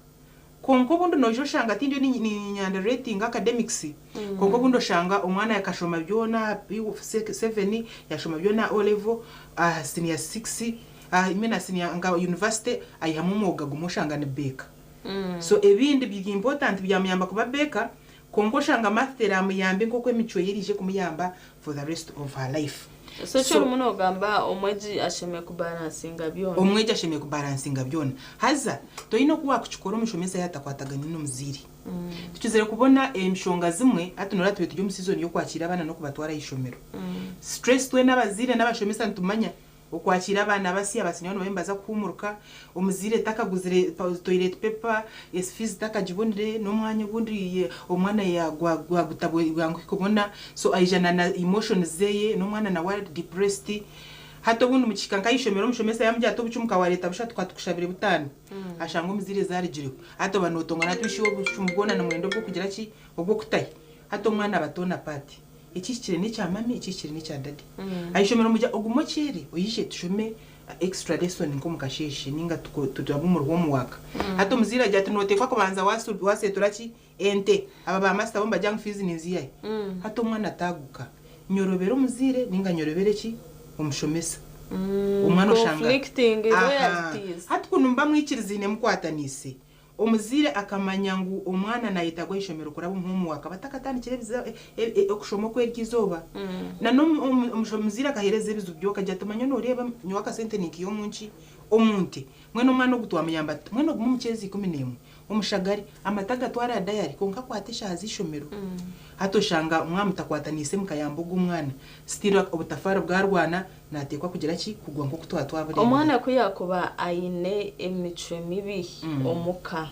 Konka obundi noija oshanga tindiyo ninyanda rating academics, konka obundi oshanga omwana yakashoma byona P7, yashoma byona O level, senior 6, I mean senior nka university, ayihamu omwoga gumwe, oshanga ni baker. So ebindi biri important byamuyamba kuba baker, konka oshanga math teramuyambe nk'oku emicwe ye erije kumuyamba for the rest of her life. So kyorimu nogamba omwegi ashemereire kubalansinga byona? Omwegi ashemereire kubalansinga byona. Haza toyine oku wakukikora omushomesa yatakwatagane n'omuzaire. Tukizire kubona emshonga zimwe hati nora tube turi omu season y'okwakira abaana n'okubatwara aha ishomero. Stress, twena abazaire n'abashomesa nitumanya okwakira abaana basya, abasiniya nibabe nibaza kuhumuruka, omuzaire takaguzire toilet paper, fees takagibonire, n'omwanya ogundi omwana gwagutabwe kubona. So aija na emotions zeye, n'omwana nawe ari depressed. Hati obundi mukihika nk'ahaishomero, omushomesa yamugira ati, "Obucumu kawareeta bushatu, katukushabire butaano," ashanga omuzaire zarigireho. Hati oba notongana ati, "Ishiwe, obucumu bwona nimwenda obwokugira ki, obwokutahi?" Hati omwana abatona pati, ekihikire n'ekya mummy, ekihikire n'ekya daddy. Ahaishomero mugira ogume okyere, oyije tushome extra lesson nk'omukasheeshe, ninga turabe omuri homework. Hati omuzaire agira ati, "Noteekwa kubanza wasetura ki ente, aba ba master bo nibagira ngu fees ninziihahe?" Hati omwana ataaguka, nyorobere omuzaire ninga nyorobere ki omushomesa? Omwana oshanga Conflicting loyalties. Hati kunu muba mwikiriziine, mukwataniise, omuzaire akamanya ngu omwana nayetagwa ahaishomero kuraba omu homework batakatandikire okushoma okwerya izooba, na n'omuzaire akaheereza ebizibu byo, akagira ati, "Manya noreeba nyowe akasente ninkiiha omunki omunte, mwene omwana ogu twamuyamba tuti, mwene ogume omukyezi 11, omushagari amata gatware aha dairy, konka akwate eshaaha z'ishomero." Hati oshanga mwamutakwataniise mukayamba ogu omwana, still obutafaari bwarwana, nateekwa kugira ki kugwa nk'oku twaba twabureebire. Omwana ku yakuba aine emicwe mibi omuka,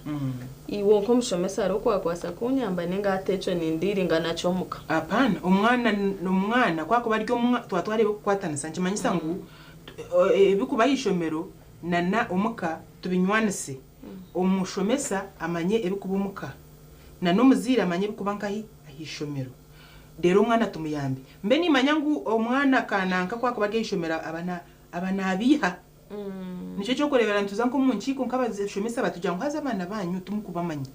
iwe nk'omushomesa hariho okwakwasa kunyamba, ninga hati ekyo nindiringa nakyo omuka? Apaana, omwana nomwana kwakuba ari twaba twareeba okukwatanisa, nikimanyisa ngu ebikuba aha ishomero nana omuka tubinywanise. Omushomesa amanye ebikuba omuka, na n'omuzaire amanye ebikuba nkahi aha ishomero, reero omwana tumuyambe. Mbe nimanya ngu omwana kananka kwakuba ari aha ishomero aba nabiiha. Nikyo kyokureebera nituza nk'omu nkiiko nk'abashomesa, batugira ngu haza abaana banyu timukubamanya.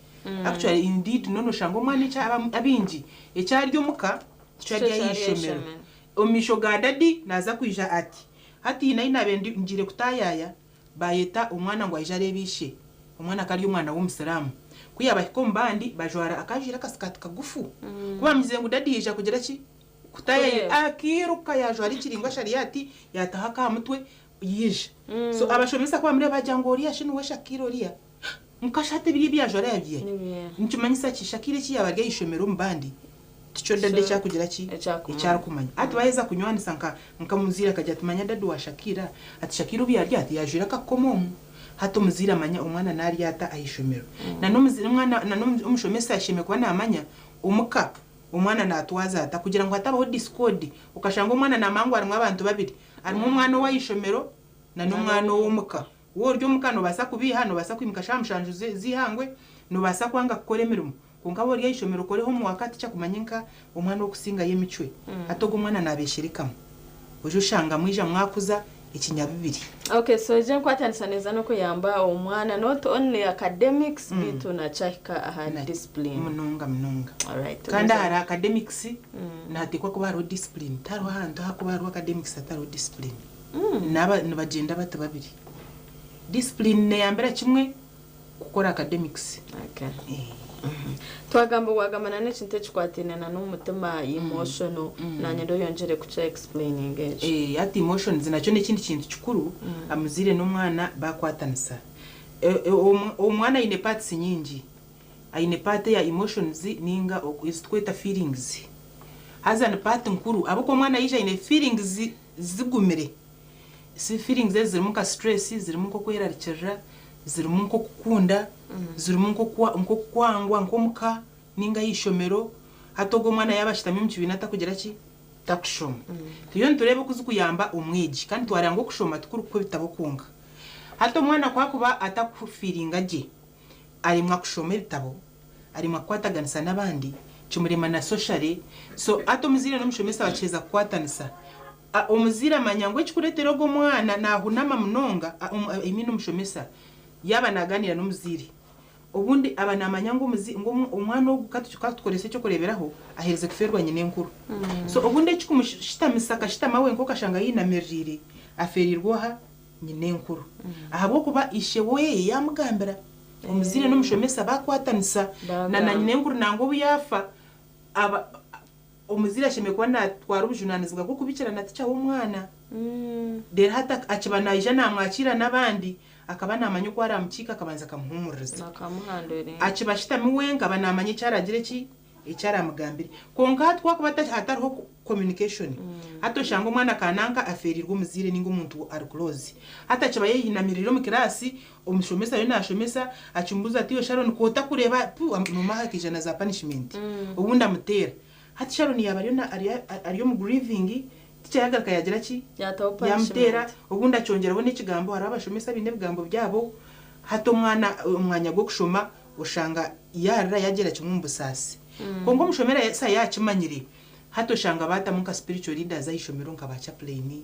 Actually, indeed, nono oshanga omwana ekya abingi ekyari omuka tikyo ari Tikyo aha ari aha ishomero. ishomero. Omu maisho ga dadi naaza kwija ati hati hiine ahi naabaire ndi ngiire kutaayaaya, baayeta omwana ngu aije areebe ishe. Omwana akaba ari omwana w'omusiraamu. Ku yaabahika omu bandi, bajwara akaba ajwaire akasikaati kagufu. Ku baamugizire ngu dadi yaija kugira ki? Kutaayaayira, akairuka yaajwara ekiringwa shariyati, yaataho ak'aha mutwe, yaija. So abashomesa ku baamureeba baagira ngu oriya shi niwe Shakira oriya? Nka shi hati biri ebi yaajwara yaabiiha hi? Nikimanyisa ki? Shakira eki yaaba ari aha ishomero omu bandi, tikyo dadi eki arikugira ki? Eki arikumanya. Hati baaheza kunywanisa nka nka omuzaire akagira ati manya dadi wa Shakira, ati Shakira obu yaarya ati yaajwaire akakomo omu. Hati omuzaire amanya omwana naarya ata aha ishomero. Na n'omuzaire omwana na n'omushomesa ashemereire kuba naamanya omuka omwana naatwaza ata kugira ngu hatabaho discord okashanga omwana naamanya ngu harimu abantu babiri, harimu omwana ow'aha ishomero na n'omwana ow'omuka. Waaba ori omuka noobaasa kubeiha, noobaasa kwimuka shaaha mushanju z'eihangwe, noobaasa kwanga kukora emirimo. Kwonka waaba ori aha ishomero okore homework tikyakumanye nka omwana orikusingayo emicwe. Hati ogwo omwana naabeesherekamu. Oije oshanga mwija mwakuza ekinyabibiri. Okay, so egyo enkwatanisa neeza n'okuyamba omwana not only academics beitu nakyahika aha discipline. Munonga munonga. Alright. Kandi ahari academics nihateekwa kuba hariho discipline. Tihariho ahantu ahakuba hariho academics hatariho discipline. Naaba nibagyenda bati babiri. Discipline neyambira kimwe kukora academics. Okay. Twagamba wagamba na n'ekintu ekikwataine na n'omutima emotional nanye ndoyongyere kukya explaining ekyo. Eh, hati emotions nakyo n'ekindi kintu kikuru amuzaire n'omwana bakwatanisa. Omwana aine parts nyingi. Aine part eya emotions ninga ezi tukweta feelings. Haza ni part nkuru ahabw'okuba omwana yaija aine feelings zigumire, si feelings ezi zirimu nka stress, zirimu nk'okwerarikirira, zirimu nk'okukunda, zirimu nk'okwangwa nk'omuka ninga aha ishomero. Hati ogwo omwana yaaba ashutami omu kibiina atakugira ki? Takushoma. Turiyo nitureeba oku zikuyamba omwegi kandi twareeba ngu okushoma tikurikuha ebitabo kwonka. Hati omwana ku akuba atakufiiringa gye, aremwa kushoma ebitabo, aremwa kukwataganisa n'abandi, kimurema na socially. So hati omuzaire n'omushomesa bakiheza kukwatanisa, omuzaire amanya ngu ekikureetera ogwo omwana naahunama munonga, I mean omushomesa yaaba naagaaniira n'omuzaire, obundi aba naamanya ngu ngu omwana ogu ka tukorese eky'okureeberaho, aherize kufeerwa nyinenkuru. So obundi ekikumushitamisa akashitama wenka okashanga ayeinamiriire, afeereirwe oha? Nyinenkuru. Ahabw'okuba ishe we yaamugambira, omuzaire n'omushomesa baakwatanisa, na na nyinenkuru nangwa obu yaafa, aba omuzaire ashemereire kuba naatwara obujunaanizibwa bw'okubikira na tica w'omwana. Reero hati akiba naija naamwakiira n'abandi, akaba naamanya oku araamukiike akabanza akamuhuumuririza. Akiba ashutami wenka aba naamanya eki araagire ki? Eki araamugambire. Kwonka hati ku hakuba hatariho communication, hati oshanga omwana ka nanka afeereirwe omuzaire ninga omuntu ari close. Hati akiba ayeyinamiriire omu kiraasi, omushomesa ariyo naashomesa, akimubuuza ati iwe Sharon ku otakureeba, puu, nomuha akaija na za punishment. Obundi amuteera. Hati Sharon yaaba ariyo ari omu grieving, teacher yagaruka yagira ki? Yataho Yamuteera, punishment. obundi akyongyeraho n'ekigambo, hariho abashomesa abaine ebigambo byabo, hati omwana omwanya gw'okushoma oshanga yaarira yaagyera kimwe omu busaasi. Kwonka omushomesa yaakimanyire, hati oshanga baatamu nka spiritual leaders aha ishomero nka ba chaplain,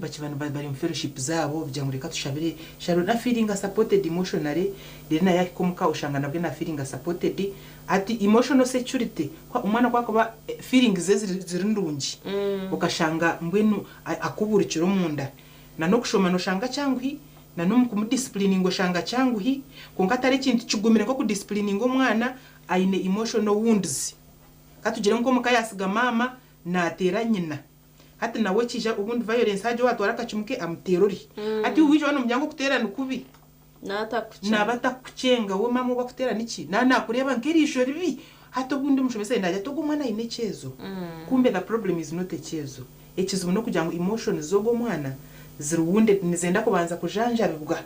bakiba bari omu fellowship zaabo kugira ngu reka tushabire Sharon afeelinga supported emotionally, reero na yaahika omuka oshanga nabwe nafeelinga supported. Hati emotional security, omwana ku arikuba feelings ze ziri nungi, okashanga mbwenu akubuurikire omunda. Na n'okushoma noshanga kyanguhi, na n'omu kumudisipulininga oshanga kyanguhi, kwonka atari ekintu kigumire nk'okudisipulininga omwana aine emotional wounds. Ka tugire nk'omuka yaatsiga maama naateera nyina. Hati nawe ekiija obundi violence haagira owaatwara akacumu ke amuteera ori. Hati iwe waija waaba noomanya ngu okuteera ni kubi, naaba atakukukyenga we maama ou barikuteera niki? Naaba naakureeba nk'eriisho ribi. Hati obundi omushomesa aine naagira ati ogu omwana aine ekyezo. Kumbe the problem is not ekyezo. Ekizibu n'okugira ngu emotions z'ogu omwana ziri wounded nizenda kubanza kujanjabibwa.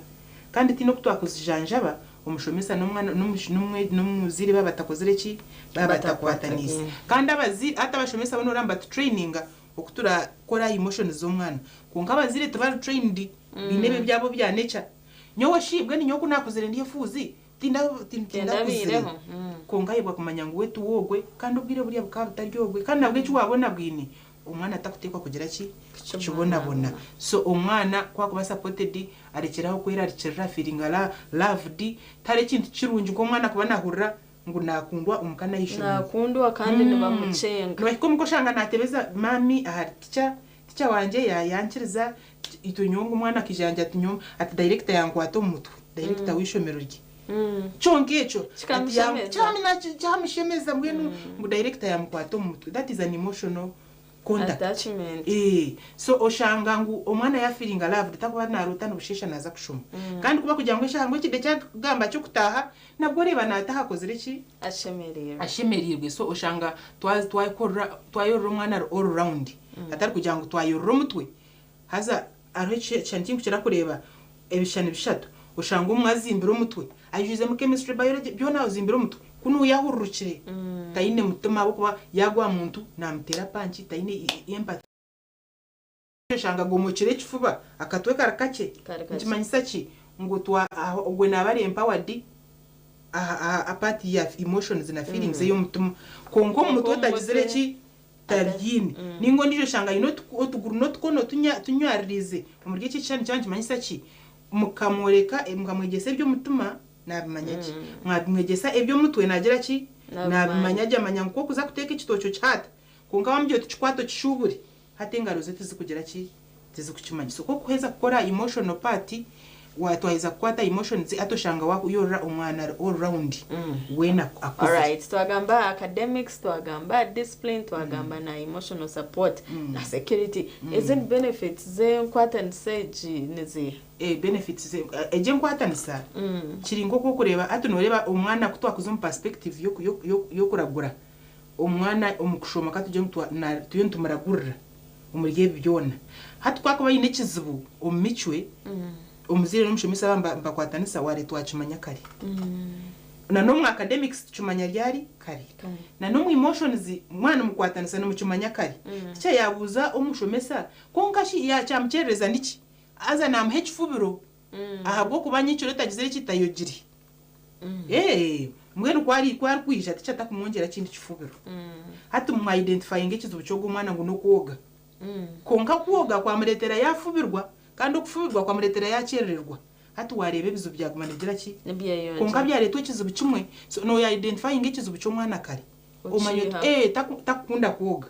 Kandi tihaine oku twakuzijanjaba omushomesa n'omwana n'omuzaire baaba batakozire ki? Baaba batakwataniise. Kandi abazaire hati abashomesa bo noreeba nibatutraininga oku turakore aha emotions z'omwana. Kwonka abazaire tibari trained baine ebyo ebyabo bya nature. Nyowe shi mbwenu nyowe ku naakuzire ndi efuuzi tindakuzire. Kwonka ayebwa kumanya ngu we tiwe ogwe kandi obwire buriya bukaba butari obwe kandi nabwo eki waaba onabwine. Omwana takuteekwa kugira ki? Kukibonabona. So omwana ku akuba supported arekyera aho kwerarikirira afeelinga loved. Tihariho ekintu kirungi nk'omwana kuba nahurira ngu nakundwa omuka n'aha ishomero. Nakundwa kandi nibamukyenga. Nibahika omuka oshanga natebeza mummy ahari teacher, teacher wangye yayankiriza, itwe nyowe ngu omwana akaija yangira ati nyowe ati director yankwata omu mutwe, director w'eishomero rye. Kyonka ekyo Kikamushemeza. Kyamushemeza mbwenu ngu director yamukwata omu mutwe. That is an emotional contact. Attachment. So oshanga ngu omwana yafeelinga loved, takuba naroota nibusheesha naaza kushoma. Kandi kuba kugira ngu eshaaha ngu ekide kyagamba ky'okutaaha, nabwo oreeba naataha akozire ki? Ashemereirwe. Ashemereirwe. So oshanga twayorora omwana ari all round. Atari kugira ngu twayorora omutwe. Haza hariho ekishushani kinkukira kureeba, ebishushani bishatu. Oshanga omwe azimbire omutwe, aijwizemu chemistry, biology, byona azimbire omutwe. Kunu yahururukire, taine mutima ahabw'okuba yaagwa aha muntu namuteera punch, taine empathy. Oshanga agomokire ekifuba, akatwe kari kakye. Kari kakye. Nikimanyisa ki? Ngu ogwe naaba ari empowered aha part ya emotions na feelings ey'omutima. Kwonka omu mutwe Kwonka omu tagizire mutwe ki? Tabiine. Ninga ondiijo oshanga aine otuguru n'otukono tunywaririize. Omuri eki ekishushani kyaba nikimanyisa ki? Mukamworeka, mukamwegyesa eby'omutima, nabimanya gye. Mwabimwegyesa eby'omutwe nagira ki? Nabimanya. Nabimanya gye, amanya ngu k'okuza kuteeka ekitookye okihata. Kwonka wamugira oti kikwate okishubure, hati engaro ze tizikugira ki? Tizikukimanya. So k'okuheza kukora emotional part, twaheza kukwata emotions, hati oshanga wayorora omwana ari all round. Weena akuzire. Alright, twagamba academics, twagamba discipline, twagamba na emotional support na security. Ezindi benefits z'enkwatanisa egi niziiha? Benefits egi enkwatanisa kiri nk'oku okureeba hati noreeba omwana ku twakuza omu perspective y'okuragura omwana omu kushoma, katugire ngu turiyo nitumuragurira omuri ebi byona. Hati kwakuba aine ekizibu omu micwe, omuzaire n'omushomesa baba mbakwatanisa, ware twakimanya kare. Na n'omu academics tukimanya ryari? Kare. Na n'omu emotions mwana mukwatanisa nimukimanya kare. Teacher yabuuza omushomesa, konka shi yakyamukyerereza niki? Haza namuha ekifubiro ahabw'okuba nyekiro tagizire ekitayogire. Mbwenu kwari kwari kwija teacher takumwongyera kindi kifubiro. Hati mwa-identifyinga ekizibu ky'ogwo omwana ngu n'okwoga. Konka kwoga kwamureetera yafubirwa, kandi okufubirwa kwamureetera yakyerererwa. Hati wareeba ebizibu byaguma nibigira ki? Nibyeyongyera. Konka byareetwa ekizibu kimwe. So noya-identifyinga ekizibu ky'omwana kare. Omanya oti Okiiha. takukunda kwoga.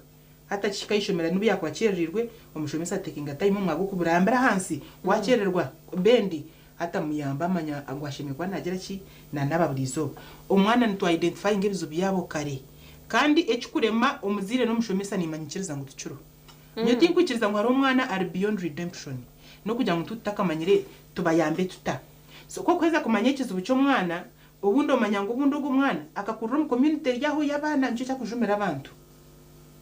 Hati akihika aishomero n'obu yakuba akyereriirwe, omushomesa atakinga time omwaga okuburambira ahansi, wakyerererwa bendi, hati amuyamba amanya ngu ashemereire kuba nagira ki? Nanaaba buri izooba. Omwana nitwa-identifyinga ebizibu byabo kare. Kandi ekikurema omuzaire n'omushomesa nimanyikiriza ngu tikiriho. Nyowe tinkwikiriza ngu hariho omwana ari beyond redemption. N'okugira ngu tutakamanyire tubayambe tuta. So k'okuheza kumanya ekizibu ky'omwana, obundi omanya ngu obundi ogwo omwana akakurira omu community eri aho y'abaana nikyo kyakujumira abantu.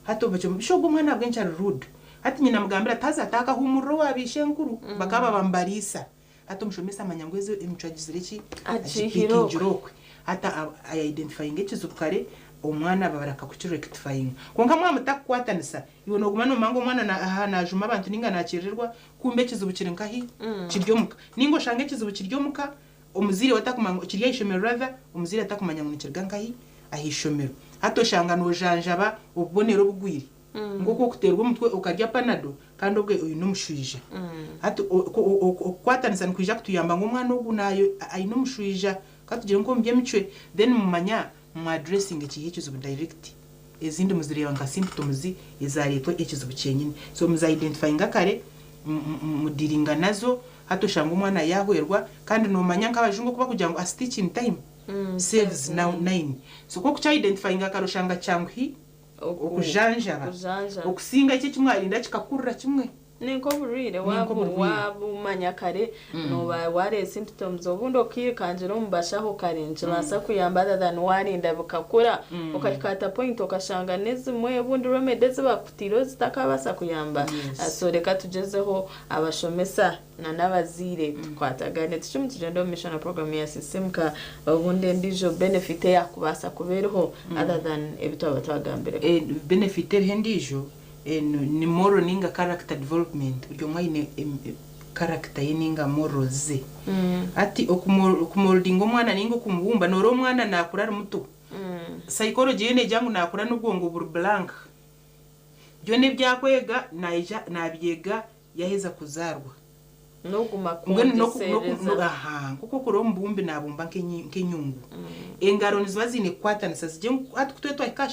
Hati obakye bisha ogwo omwana ahabw'enki ari rude. Hati nyina amugambira ati haza atakahumurira owa bishenkuru bakaba bamubariisa. Hati omushomesa amanya ngu ezo emicwe agizire ki? Agihire Agipikingire okwe. Hati aya-identifyinga ekizibu kare, omwana babaraka kukirectifyinga. Konka mwaba mutakukwatanisa, iwe noguma nomanya ngu omwana aha najuma abantu ninga nakyerererwa, kumbe ekizibu kiri nkahi? Kiri omuka. Ninga oshanga ekizibu kiri omuka, omuzaire we atakumanya, kiri ah'ishomero rather, omuzaire atakumanya ngu nikiriga nkahi? Ah'ishomero. Hati oshanga nojanjaba obubonero obugwire. Nk'oku okuteerwa omutwe okarya Panado kandi obwe oine omushwija. Hati okukwatanisa nikwija kutuyamba ngu omwana ogu nayo aine omushwija, katugire nk'omu by'emicwe, then mumanya mwaddressinga ekiha ekizibu direct. Ezindi muzireeba nka symptoms ezareetwa ekizibu kyenyine. So muza-identifyinga kare, mudealinga nazo, hati oshanga omwana yahwerwa kandi nomanya nk'abajungu okuba kugira ngu a stitch in time saves now nine. So k'okukya-identifyinga kare oshanga kyanguhi okujanjaba. Okujanjaba. Okusinga eki ekimwarinda kikakurira kimwe. Ni nk'oburwire. Ni nk'oburwire. Wabumanya kare, noba wareba symptoms, obundi okiirukangira omu bashaho kare nikibaasa kuyamba other than warinda bikakura, okahika at a point okashanga n'ezimwe obundi remedy ezibakutiireho zitakabaasa kuyamba. So reka tugyezeho abashomesa na n'abazaire tukwatagane tukimu tugende omu misho na program ya Sisimuka. Obundi endiijo benefit eyakubaasa kuba eriho other than ebi twaba twagambire? Benefit eriho endiijo ni moral ninga character development. Buri omwe aine character ye ninga morals ze. Hati okumoldinga omwana ninga okumubumba, noora omwana nakura ari muto, psychology ye negira ngu nakura n'obwongo buri blank. Byona ebyakwega naija nabyega yaheza kuzaarwa. N'oguma Mbwenu kwongyesereza. Aha, nk'oku okura omubumbi nabumba nk'enyungu. Engaro niziba ziine kukwatanisa zigye ngu hati ku twahika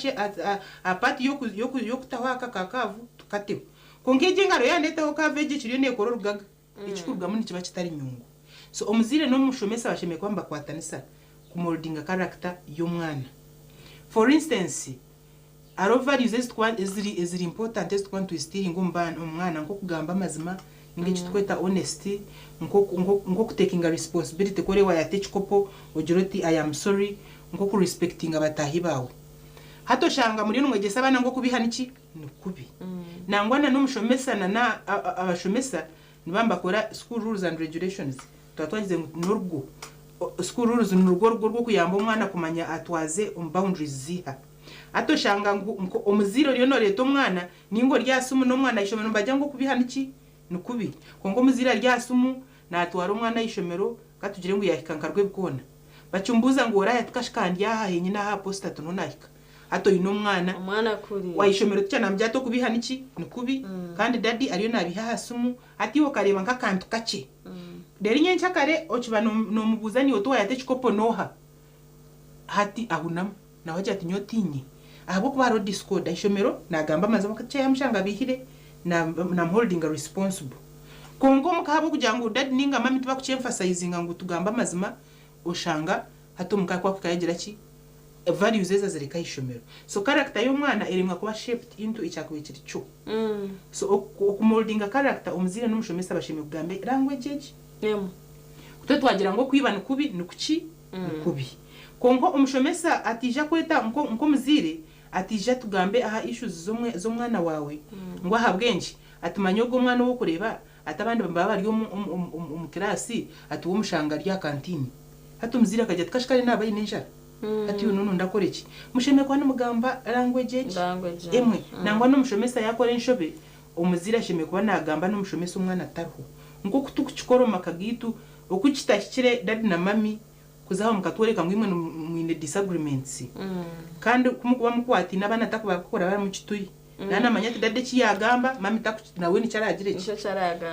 aha part y'okutaho aka ka kaavu tukateho. Kwonka egi engaro yaandeetaho kaavu egi ekiriyo neekora orugaga, ekirikurugamu nikiba kitari nyungu. So omuzaire n'omushomesa bashemereire kuba nibakwatanisa kumoldinga character y'omwana. For instance, hariho values ezitukuba eziri eziri important ezitukuba nituinstilinga omu baana omu mwana nk'okugamba amazima ninga eki turikweta honesty, nk'okutekinga responsibility ku oreeba waayata ekikopo ogire oti I am sorry, nk'okurespectinga bataahi baawe. Hati oshanga muriyo nimwegyesa abaana ngu okubiiha niki? Ni kubi. Nangwa na n'omushomesa na na abashomesa nibaba nibakora school rules and regulations, twaba twagize ngu n'orugo, school rules nirwo rugo rw'okuyamba omwana kumanya atwaze omu boundaries ziiha. Hati oshanga ngu nko omuzaire oriyo nooreeta omwana ninga ori aha simu n'omwana aha ishomero nibagira ngu okubiiha niki? Ni kubi. Kwonka omuzaire ari aha simu naatwara omwana aha ishomero ka tugire ngu yaahika nka Rwebikoona. Bakimubuuza ngu oraahi ati kashika ndi aha henyine aha posta ati niho naahika. Hati oine omwana Omwana akuriire. aha ishomero ticha naamugira ati okubiiha niki? Ni kubi. Kandi dadi ariyo naabiiha aha simu hati iwe okareeba nk'akantu kakye. Reero nyenkyakare okiba noomubuuza niiwe oti waayata ekikopo n'oha? Hati ahunama. Nawe agira ati nyowe tiinye. Ahabw'okuba hariho discord aha ishomero naagamba amazima ticha yaamushanga abiihire naamuholdinga responsible. Kwonka omuka ahabw'okugira ngu dadi ninga mami tibakukyemphasizinga ngu tugambe amazima oshanga hati omuka ku akuhika yagira ki? Values ezo azireka aha ishomero. So character y'omwana eremwa kuba shaped into ekyakubaire kiri kyo. So okumoldinga character omuzaire n'omushomesa bashemereire kugamba language egi. Kutwe twagira ngu okwiba ni kubi, ni kuki? Ni kubi. Kwonka omushomesa ataija kweta nk'omuzaire ataija tugambe aha issues z'omwana waawe ngu ahabw'enki ati manya ogu omwana ou orikureeba ati abandi nibaba bari omu kiraasi ati we omushanga ari aha kantiini. Hati omuzaire akagira ati kashika naaba aine enjara hati iwe noona ndakora ki? Mushemereire kuba nimugamba language egi emwe. Nangwa n'omushomesa yaakora enshobe omuzaire ashemereire kuba naagamba n'omushomesa omwana atariho. Nk'oku turikukikora omu maka gaitu oku kitahikire dadi na mami kuza aho mukatworeka ngu imwe mwine disagreements kandi ku mukuba mukwataine abaana takubakukora baramu kituri. Naaba naamanya ati dadi eki yaagamba mami nawe nikyo araagire ki?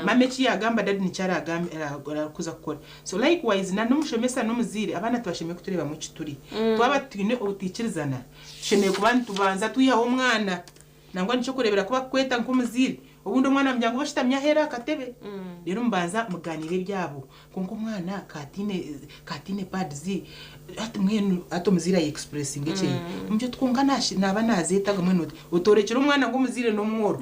Mami eki yaagamba dadi nikyo araakuza kukora. So likewise na n'omushomesa n'omuzaire abaana tibashemereire kutureebamu ekituri. Twaba twine obutaikirizana tushemereire kuba nitubanza twihaho omwana. Nangwa nikyokureebera ku bakukweta nk'omuzaire obundi omwana bamugira ngu oshutami aheeru aha katebe reero mubanza mugaaniira ebyabo. Kwonka omwana ka ataine ka ataine pads hati mbwenu hati omuzaire aye expressinga ekyeye omugira oti kwonka naaba nazeetaaga mbwenu oti otoorekire omwana ngu omuzaire n'omworo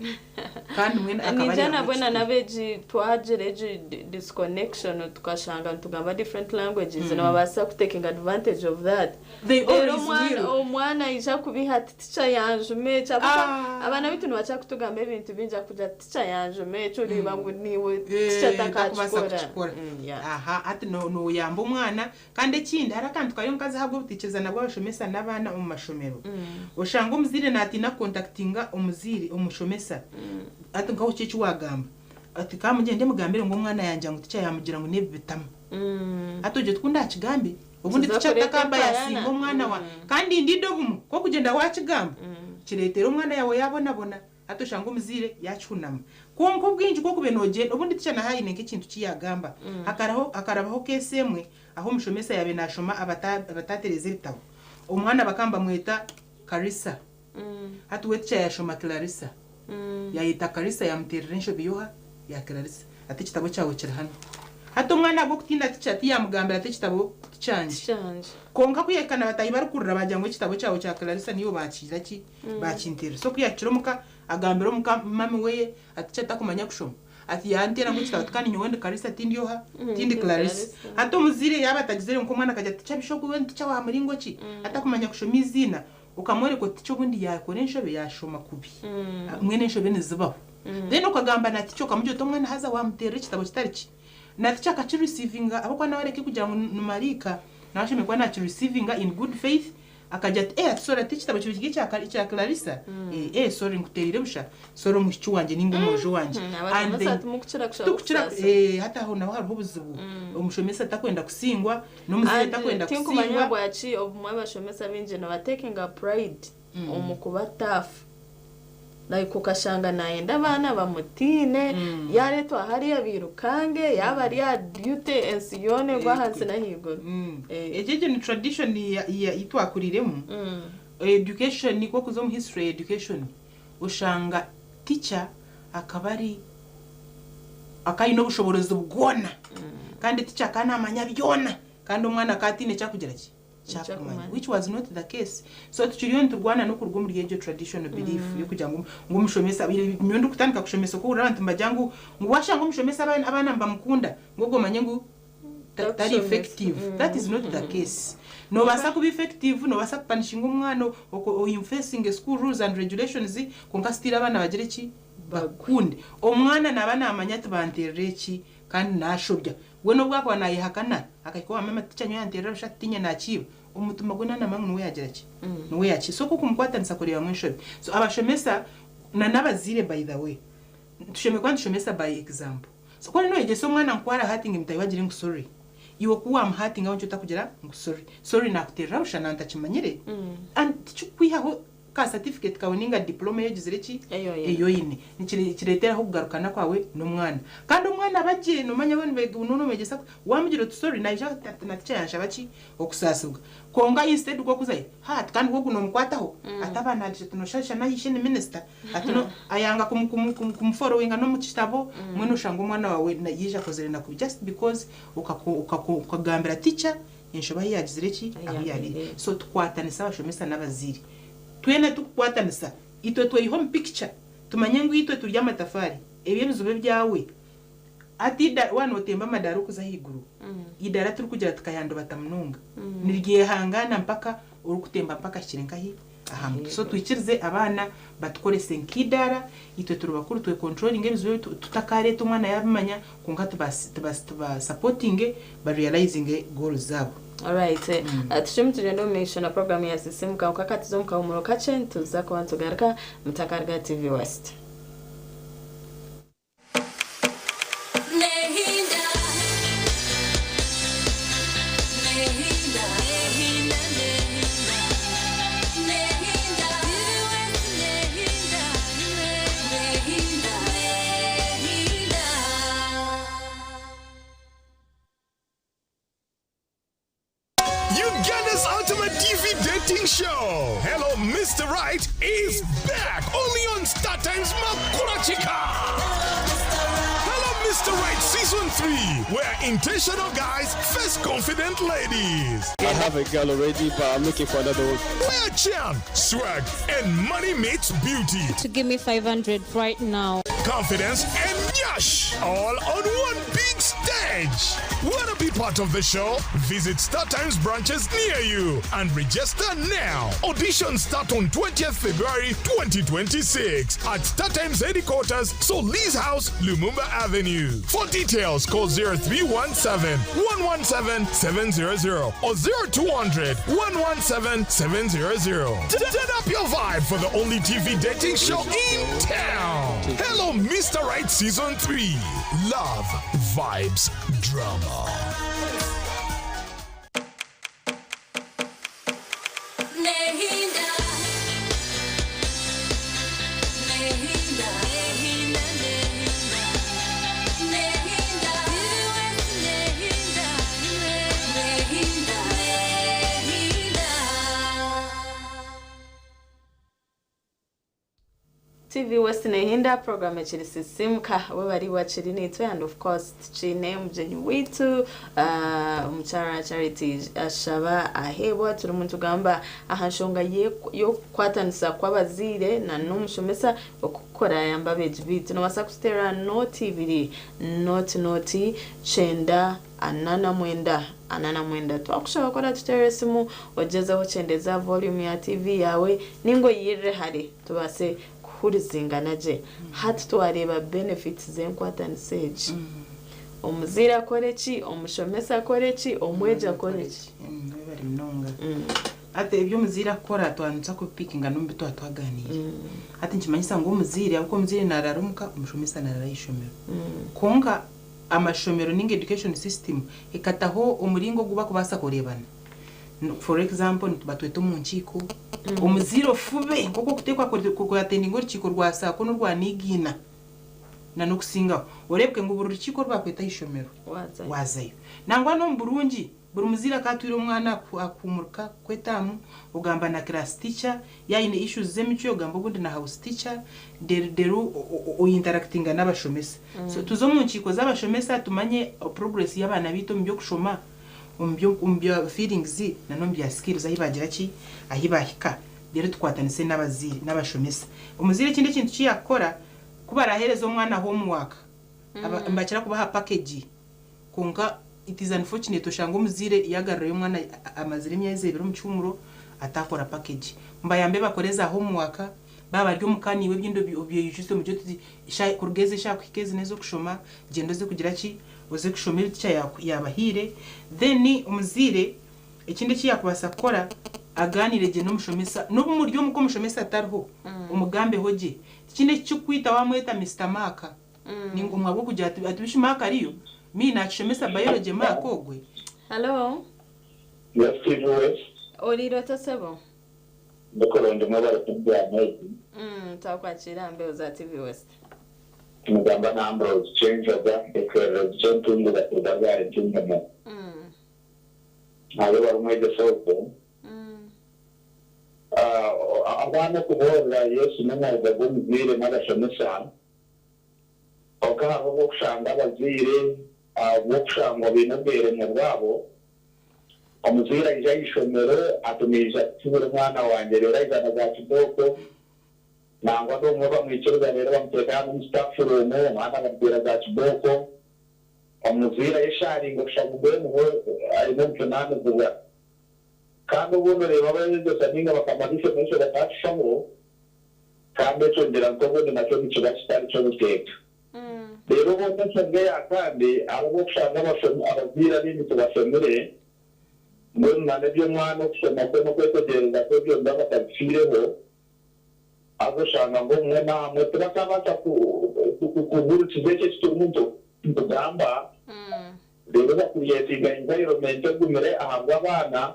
kandi mbwenu akaba Ningira ari nabwo na ahabw'ekitebe. n'abeegi twagira egi disconnection tukashanga nitugamba different languages nibabaasa kutakinga advantage of that. They Reero always omwana will. omwana aija kubiha ati ticha yanjuma eki ahabw'okuba abaana baitu nibakira kutugamba ebintu bingi akugira ati ticha yanjuma eki oreeba ngu niiwe ticha Takubaasa takakikora. kukikora. Aha, hati nooyamba omwana. Kandi ekindi hariho akantu kariyo nkazi ahabw'obutaikirizana bw'abashomesa n'abaana omu mashomero. Oshanga omuzaire naatiina kukontakitinga omuzaire omushomesa. Hati nkawe ki eki waagamba? Ati ka mugyende mugambire ngu omwana yangye ngu ticha yaamugira ngu n'ebi bitama. Hati ogye oti ku ndaakigambe obundi Kiza ticha kureeta atakabayasinga empayana. omwana wa kandi ndiida obumwe ku okugyenda waakigamba kireetera omwana yaawe yaabonabona. Hati oshanga omuzaire yaakihunama. Kwonka obwingi ku okubaire noogyenda obundi ticha naho aine nk'ekintu ki yaagamba. Hakaraho hakarabaho case emwe ahu omushomesa yaabaire naashoma abataatereeza ebitabo. Omwana bakaba nibamweta Karisa. Hati we ticha yaashoma Clarissa. Yaayeta Karisa yaamuteerera enshobi y'oha? Ya Clarissa. Ati ekitabo kyawe kiri hanu. Hati omwana ahabw'okutiina ticha tiyaamugambira ati ekitabo ti kyangye. Kwonka ku yaahika na bataahi barikurira baagira ngu ekitabo kyawe kya Clarissa niiwe baakigira ki? Baakinteerera. So ku yaahikire omuka agambira omuka mami weye ati ticha takumanya kushoma. Ati yaanteera ngu ekitabo ati kandi nyowe ndi Karisa tindi oha? Tindi Clarissa. Hati omuzaire yaaba atagizire nk'omwana akagira ati ticha bisha ogu iwe ni ticha wa muringo ki? Atakumanya kushoma eiziina. Okamworeka oti ticha obundi yaakora enshobe yaashoma kubi. Mbwenu enshobe nizibaho. Then okagamba na ticha okamugira oti omwana haza waamuteerera ekitabo kitari ki? Na ticha akakirisiivinga ahabw'okuba nawe areke kugira ngu ni maraika, nawe ashemereire kuba naakirisiivinga in good faith akagira ati eh ati sorry ati ekitabo kibe kiri ekya Clarissa? Eh, eh sorry nkuteereire busha, sorry omwishiki wangye ninga omwojo wangye. And Abashomesa then timukukira kushaba tikukira okusaasira. eh hati aho naho hariho obuzibu. Omushomesa takwenda kusingwa n'omuzaire And takwenda tinkumanya kusingwa. bwaki obumwe abashomesa baingi nibatekinga pride omu kuba tough. Like okashanga nayenda abaana bamutiine, yareetwa hariya birukange, yaaba ari aha duty ensi yoona egwe ahansi n'ahaiguru. Egyo egyo ni tradition ei twakuriremu. Education ku orikuza omu history ya education oshanga teacher akaba ari akaba aine obushoboorozi bwona kandi teacher akaba namanya byona kandi omwana akaba ataine eki arikugira ki? Kyakumanya which was not the case. So tukiriyo niturwana n'okuruga omuri egyo traditional belief y'okugira ngu ngu omushomesa nyowe ndikutandika kushomesa okuhurira abantu nibagira ngu ngu washanga omushomesa abaana abaana nibamukunda ngu ogwo omanye ngu tari Takushomesa. effective. That is not the case. Nobaasa kuba effective, nobaasa kupanishinga omwana oinfesinge school rules and regulations kwonka still abaana bagire ki? Bakukunde. Omwana naaba namanya ati banterera eki kandi nashobya. We n'obu akuba nayehakana akahika owa maama ati teacher nyowe yanterera busha ati tinye nakiiba, omu mutima gwe naaba namanya ngu niwe yagira ki? Niwe yakiiba. So ku okumukwatanisa kureebamu enshobi. So abashomesa na n'abazaire by the way, tushemereire kuba nitushomesa by example. So ku oriyo noyegyesa omwana ngu ku arahatinge mutaahi we agire ngu sorry, iwe ku wamuhatinga we nikyo otakugira ngu sorry. Sorry nakuterera busha nantakimanyire and tikikukwihaho ka certificate kawe ninga diploma ei ogizire ki? Ei oine. Nikireeteraho okugarukana kwawe n'omwana. Kandi omwana aba gye, noomanya bo nomwegyesa waamugira oti sorry naija ati na teacher yanshaba ki? Okusaasibwa. Kwonka instead ku okuzayo, ha ati kandi ogu nomukwataho, ati aba naagira ati noshasha na ishe ni minister, ati no ayanga kumuforowinga n'omu kitabo, mbwenu oshanga omwana waawe yaija akozire na kubi just because okagambira teacher enshobe ahu yaagizire ki? Ahu yaabaire. So tukwatanise abashomesa n'abazaire. Twena tukukwatanisa, itwe tweyihe omu picture, tumanye ngu itwe turi amatafaari, ebi ebizibu ebyawe. Hati waaba nootemba amadaara okuza ahaiguru, eidaara turikugira tikayandubata munonga, niryehangaana mpaka orikutemba mpaka ahikire nkahi? Aha mutwe. So twikirize abaana batukorese nk'eidaara, itwe turi bakuru twekontrolinge ebizibu ebi tutakareeta omwana yaabimanya, kwonka tubasapotinge barealizinge goals zaabo. Alright. Tushemu tugende omu maisho na program ya Sisimuka kwonka katuze omu kahumuro kakye nituza kuba nitugaruka mutakaruga TV West. Nehinda, nehinda, nehinda, nehinda, nehinda, nehinda, nehinda, nehinda. Uganda's ultimate TV dating show, Hello Mr. Right, is back only on Star Times Makurachika. Hello Mr. Right Season 3, where intentional guys face confident ladies. I have a girl already, but I'm looking for another one. Where charm, swag, and money meets beauty. To give me 500 right now. Confidence and nyash, all on one big stage. Wanna be part of the show? Visit Star Times branches near you and register now. Auditions start on 20th February 2026 at Star Times headquarters, Solis House, Lumumba Avenue. For details, call 0317 117 700 or 0200 117 700. Turn up your vibe for the only TV dating show in town. Hello, Mr. Right Season 3. Love, vibes, drama. Nehinda, nehinda, nehinda, nehinda, nehinda, nehinda, nehinda. TV West Nehinda program ekiri Sisimuka we bari wakiri nitwe and of course tukiine mugyenyi witu omukyara Charity Ashaba Ahebwa. Turimu nitugamba aha nshonga y'okukwatanisa kw'abazaire na n'omushomesa okukora yamba abeegi bitu. Nobaasa kututeera 0 2 0 0 9 49 49. Twakushaba kora tuteera esimu ogyezeho kyendeza volume ya TV yawe ninga oyirire hare tubaase kuhurizingana gye. Hati twareeba benefits z'enkwatanisa egi: omuzaire akore ki, omushomesa akore ki, omwegi akore ki? Bari munonga. Ati ebyomuzaire akukora twanutsa kubipikinga n'omu twaba twaganiire. Hati nikimanyisa ngu omuzaire, ahabw'okuba omuzaire narara omuka, omushomesa narara ah'ishomero, konka amashomero ninga education system ekataho omuringo ogu bakubaasa kureebana. For example, batweta omu nkiiko, omuzaire ofube nk'oku orikuteekwa kuatendinga orukiiko rwa SACCO n'orwa Niigiina na n'okusingaho. Oreebeke ngu buri rukiiko oru baakweta aha ishomero, waazayo. Nangwa n'omu burungi, buri muzaire akaatwire omwana akuhumurika kwetaamu, ogamba na class teacher, yaaba aine issues z'emicwe ogamba obundi na house teacher, reero ointeractinga n'abashomesa. So tuze omu nkiiko z'abashomesa tumanye progress y'abaana baitu omu by'okushoma, omu bya feelings na n'omu bya skills ahi baagira ki, ahi baahika. Reero tukwatanise n'abazaire n'abashomesa. Omuzaire ekindi ekintu ki yaakukora, ku baraaheereza omwana homework, nibakira kubaha package kwonka it is unfortunate oshanga omuzaire yaagarurayo omwana amazire emyezi ebiri omu kihuumuro ataakora package. Mubayambe bakore za homework, baaba bari omuka naiwe ebindi obyeyijusye omugire oti kuruga ezi eshaaha kuhika ezi n'ez'okushoma, gyenda oze kugira ki, oze kushoma ebi teacher yaabahaire. Then omuzaire ekindi eki yaakubaasa kukora, agaaniire gye n'omushomesa, n'obu muri omuka omushomesa atariho, omugambeho gye. Tikiine ekirikukwita waamweta Mister Mark, ninga omwe ahabw'okugira ati bishi Mark ariyo? Me naakishomesa biology Mark ogwe. Hello. Yes TV West. Oriire ota sebo? Ndi kurungi mwebare kumpurira egi. Twakwakiira aha mbeho za TV West. Nigamba na Ambrose Kyenjoga ekyererezi ky'entunguka kuruga Rwari Ntungamo. Abe bari omwegyesa ogwo. Abaana okubuurira Yesu n'omwoga gw'omuzaire n'abashomesa. Kwonka hariho obw'okushanga abazaire ahabw'okushangwa baine obweremwa bwabo, omuzaire aija aha ishomero ati naija kufubira omwana wangye reero aija na za kibooko, nangwa n'obumwe bamwikiriza reero bamuteeka hanu omu staff room omwana bamuteera za kibooko, omuzaire ayeshaaringa kushusha ngu mbwenu ho aine obujunaanizibwa. Kandi obundi oreeba abeegyesa nainga bakama b'eishomero ekyo bataakishaho. Kandi ekyo ngira nti obundi nakyo nikiba kitari ky'obuteeka. Reero obundi enshonga eya kandi, hariho obw'okushanga abashomi, abazaire abaingi tibashomire, mbwenu na n'eby'omwana okushoma kwe n'okwetegyereza kwe ebyo nibaba batabifiireho, haza oshanga ngu obumwe n'ahamwe tibakaabaasa kuhurikiza ekyo eki turimu nitugamba, reero bakuriyetinga environment egumire ahabw'abaana.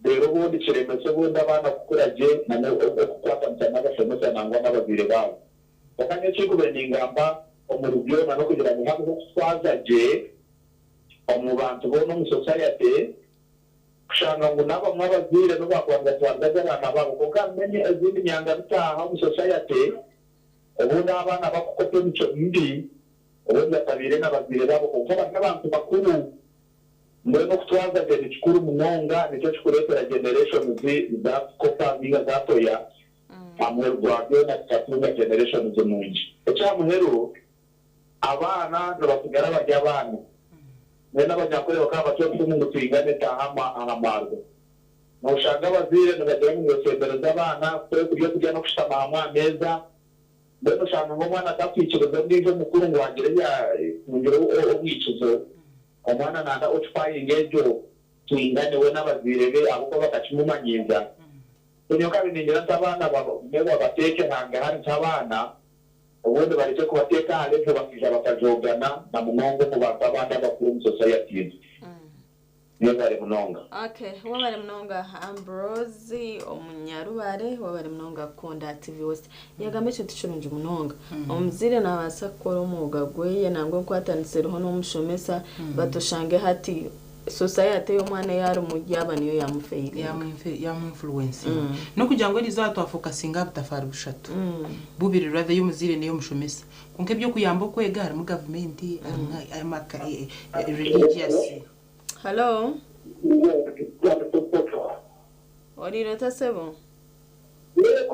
Reero obundi kiremesa obundi abaana kukura gye na n'okukwatanisa n'abashomesa nangwa n'abazaire baabo. Kwonka nyowe ekinkubaire ningamba omuri byona n'okugira ngu habeho okutwaza gye omu bantu boona omu society kushanga ngu n'abamwe abazaire n'obu baakuba nibatwariza gye abaana baabo kwonka harimu ezindi nyanga bitaaha omu society obundi abaana bakukopa emicwe mibi obundi batabaire na bazaire baabo kwonka bari abantu bakuru. Mbwenu okutwaza gye nikikuru munonga nikyo kikureetera generations zakukopa ninga zatoya ahamuheru gwa byona tukatunga generations nungi. Ekyahamuheru abaana nibatsigara bari abaana. Mbwenu abanyankore bakaba bati obufumu ngu twingane taaha aha marwa. Noshanga abazaire nibagira ngu nibesembereza abaana kurya okurya nokushutama hamwe aha meeza. Mbwenu oshanga ngu omwana takwikiriza ondiijo omukuru ngu agire ebi agire obwikizo. Omwana nanda occupying egyo twingane we n'abazaire be ahabw'okuba bakakimumanyiiza. So nyowe nkabaire ningira nti abaana bamwe babateeke hangahari nk'abaana obundi barekye kubateeka aha level bakaija bakajoogana na munonga omu bantu abandi abakuru omu society egi. Mwebare munonga. Ok webare munonga Ambrose omunyarubare webare munonga kukunda TV West yagamba ekintu kirungi munonga omuzaire nabaasa kukora omwoga gweye nangwa enkwatanisa eriho nomushomesa but oshange hati society eyomwana eyarimu yaba niyo yamufailinga. Yamu influencinga nokugira ngu erizooba twafokasinga aha butafaari bushatu bubiri rather eyomuzaire neyomushomesa kwonka ebyokuyamba okwega harimu gavumenti harimu religious. Hallo. Oriire ota sebo? Okay.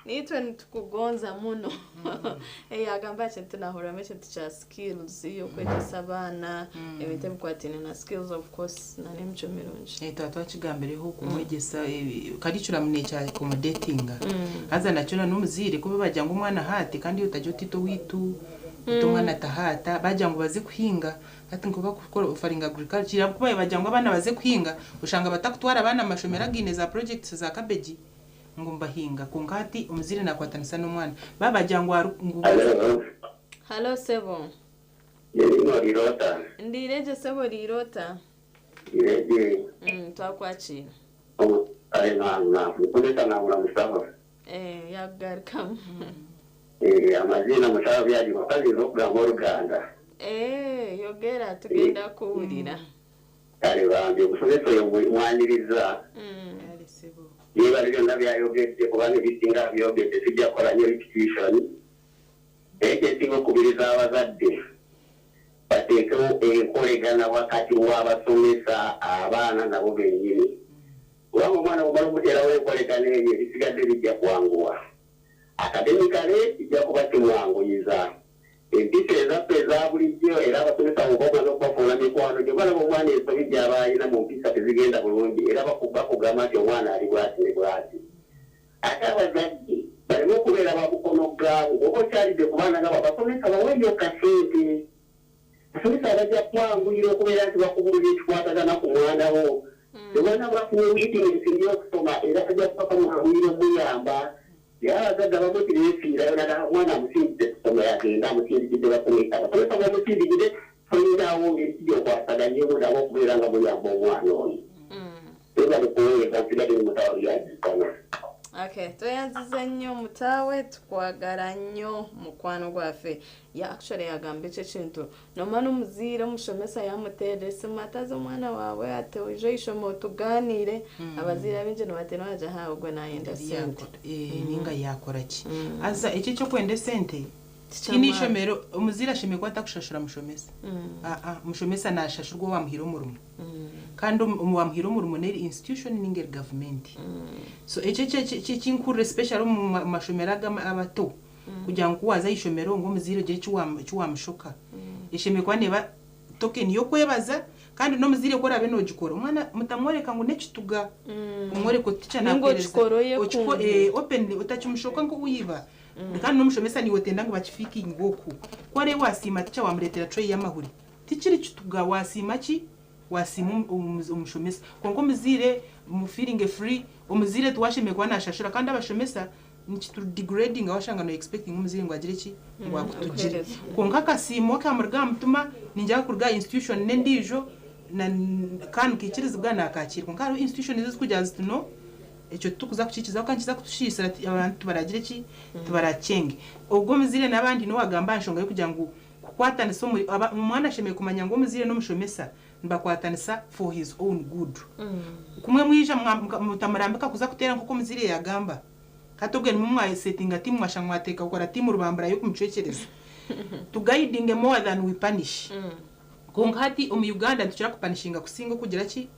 Niitwe nitukugonza muno. Yagamba ekintu nahuriramu ekintu kya skills, okwegyesa abaana ebintu ebikwataine na skills, of course na n'emicwe mirungi. Twaba twakigambireho kumwegyesa curriculum nekya accommodatinga. Haza nakyo na n'omuzaire kuba bagira ngu omwana ahaate kandi iwe otarya otita owaitu, oti omwana tahaata, bagira ngu baze kuhinga hati nka bakukora offering agriculture ahabw'okuba bagira ngu abaana baze kuhinga oshanga batakutwara abaana omu mashomero againe za projects za cabbage ngu nibahinga kwonka hati omuzaire nakwatanisa n'omwana baaba bagira ngu ngu Hello. Hallo sebo. Yerino Rirota. Ndiire gye sebo oriire ota? Ndiire gye. Twakwakiira. Kare namukozesa nabura musaho. Eh, yakugarukamu. Eh, amaziina musaho byagirwa kandi okugamba oruganda. Eh, yogera tugenda kuwulira. Kale bambi omusomesa oyo mwaniriza. Yebale byonna byayogedde kubanga ebisinga byogedde sijja kukola nnyo repetition. Naye kyensinga okukubiriza abazadde bateekewo enkolegana wakati w'abasomesa abaana nabo bennyini. Kubanga omwana bw'omala omuteerawo enkolegana eyo ebisigadde bijja kwanguwa. Academically kijja kuba kimwanguyiza. Empisa ezaffe eza bulijjo era abasomesa bw'oba omaze okubafuula mikwano gyo balaba omwana ensobi gy'aba alina mu mpisa tezigenda bulungi era bakugamba nti omwana ali bw'ati ne bw'ati. Ate abazadde baleme okubeera ba mukono gaabwe bw'oba okyalidde ku baana nga abasomesa baweeyo kasente. Abasomesa bajja kwanguyira okubeera nti bakubuulira ekikwatagana ku mwana wo. Omwana bw'afunye weakness y'okusoma era bajja kuba bamwanguyira omuyamba. Naye abazadde abamu tebeefiirayo naddala omwana amusindise kusoma yagenda amusindikidde basomesa. Abasomesa b'omusindikidde tolinaawo ngeri ki gy'okwasaganyemu nabo okubeera nga muyamba omwana oyo. Webale kuweereza nsigadde ne mutaawe byagikana. Okay, tweyanziza nnyo mutaawe, tukwagala nnyo mukwano gwaffe. Ya actually yagamba ekyo ekintu nomara omuzaire omushomesa yamuteerera esimu atazi omwana waawe ati oije eishomero tugaaniire. Abazaire abaingi nibateera bagira ha ogwe nayenda sente. Ninga yakora ki? Haza ekyo ekyokwenda esente Tikyamaani. tiine ishomero omuzaire ashemereire kuba atakushashura mushomesa. Aa, omushomesa nashashurwa owamuhaire omurimo. Kandi owamuhaire omurimo n'eri institution ninga eri gavumenti. So ekyo ekinkurira especially omu mashomero aga abato kugira ngu kuwaaza aha ishomero ngu omuzaire ogire eki wamushoka. Eshemereire kuba neeba token y'okwebaza kandi n'omuzaire ku oraabe noogikora omwana mutamworeka ngu n'ekituga. Omworeke oti teacher Ninga nakuheereza. okikora oyekunde. Openly otakimushoka nk'owiiba. Kandi n'omushomesa niiwe otenda ngu bakifiikinge oku. Ku orebe wasiima teacher wamureetera tray y'amahuri. Tikiri kituga wasiima ki? Wasiima omushomesa. Kwonka omuzaire mufeelinge free, omuzaire tiwashemereire kuba nashashura kandi abashomesa nikitu degradinga washanga no expecting omuzaire ngu agire ki? Ngu akutugire. Akuheereze. Kwonka akasiimo kamuruga aha mutima ningira kuruga aha institution n'endiijo na kandi nikiikirizibwa naakakiira. Kwonka hariho institution ezirikugira ziti no ekyo titukuza kukikizaho kandi nikiza kutushiisira abantu tibaragire ki? Tibarakyenge. Ogwo omuzaire n'abandi niwe wagamba aha nshonga y'okugira ngu kukwatanisa omwana ashemereire kumanya ngu omuzaire n'omushomesa nibakwatanisa for his own good. Kumwe mwija mutamurambika kuza kuteera nk'oku omuzaire yagamba. Hati obwe nimwe mwasetinga tiimu mwashanga mwateeka kukora tiimu rubambura y'okumucwekyereza. Tuguidinge more than we punish. Kwonka hati omu Uganda nitukira kupanishinga kusinga okugira ki?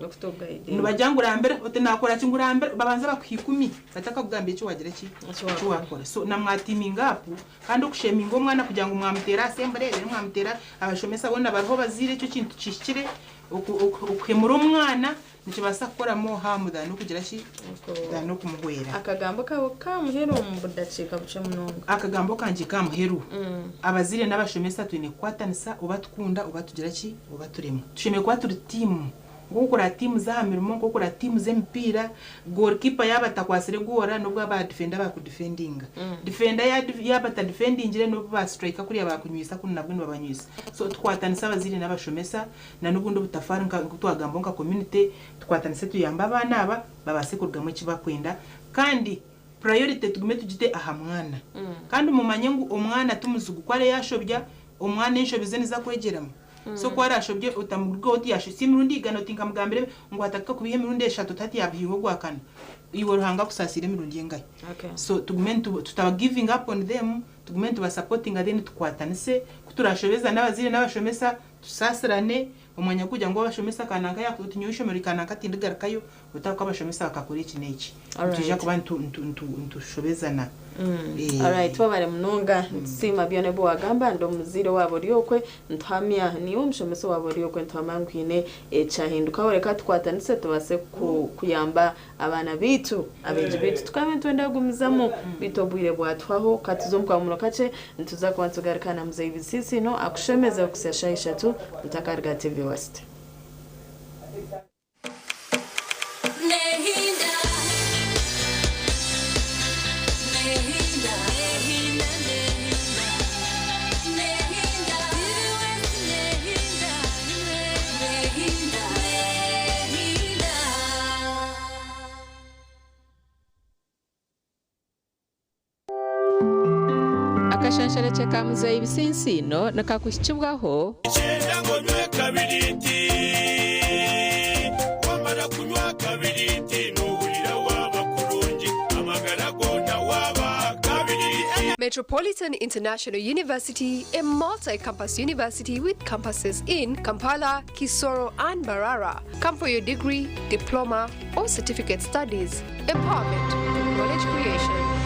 Nibagira ngu rambira oti nakora ki ngu rambira babanza bakuha ikumi batakakugambira eki wagira ki? Eki wakora. So na mwatiiminga up kandi okusheminga omwana kugira ngu mwamuteera assembly reero mwamuteera abashomesa boona bariho bazaire ekyo kintu kihikire okuhemura omwana nikibaasa kukora more harm than okugira ki? Than okumuhwera. Akagambo kawe kamuheru omu budakiika bukye munonga. Akagambo kangye kamuheru. Abazaire n'abashomesa twine kukwatanisa oba tukunda oba tugira ki? Oba turemwa. Tushemereire kuba turi tiimu. Nk'okukora tiimu z'aha mirimo, nk'okukora tiimu z'emipiira, goalkeeper yaaba atakwasire goora n'obu aba defender baakudefendinga. Defender yaaba atadefendingire n'obu ba striker kuriya baakunywisa kunu nabwo nibabanywisa. So tukwatanise abazaire n'abashomesa na n'obundi obutafaari nka twagambaho nka community tukwatanise tuyambe abaana aba babaase kurugamu eki bakwenda kandi priority tugume tugite aha mwana. Kandi mumanye ngu omwana ti muzigu ku arebe yashobya omwana enshobi ze nizo akwegyeramu. So ku arashobye otamurugaho oti yashobya si emirundi igana oti nkamugambira ngu ataka kubiha emirundi eshatu oti hati yabihiiho ogwakana. Iwe Ruhanga akusaasire emirundi engahi. So tugume tutaba giving up on them, tugume nitubasupportinga then tukwatanise ku turashobeza n'abazaire n'abashomesa tusaasirane omwanya kugira ngu abashomesa kananka yakugira oti nyowe ishomero kananka tindigarukayo otako abashomesa bakakora eki n'eki. Nitwija kuba nitushobezana. Alright, wabare munonga nitusiima byona ebi wagamba ndi omuzaire waaba ori okwe nituhamya niiwe omushomesa waaba ori okwe nituhamya ngu haine ekyahindukaho reka tukwatanise tubaase kuyamba abaana baitu abeegi baitu tukabe nitwenda kugumizamu beitu obwire bwatuhwaho katuze omu kahumuro kakye nituza kuba nitugaruka na muzeeyi Bisiisino akushemeze okuhitsya shaaha ishatu mutakaruga TV West. Nehinda, nehinda, nehinda, nehinda, nehinda, nehinda, nehinda. Akashansharekye ka muzeeyi Bisinsiino nikakuhikibwaho. Kyenda ngu onywe kabiriiti. Wamara kunywa kabiriiti noohurira waaba kurungi, amagara goona waaba kabiriiti. Metropolitan International University, a multi campus university with campuses in Kampala, Kisoro, and Mbarara. Come for your degree, diploma, or certificate studies. Empowerment, knowledge creation.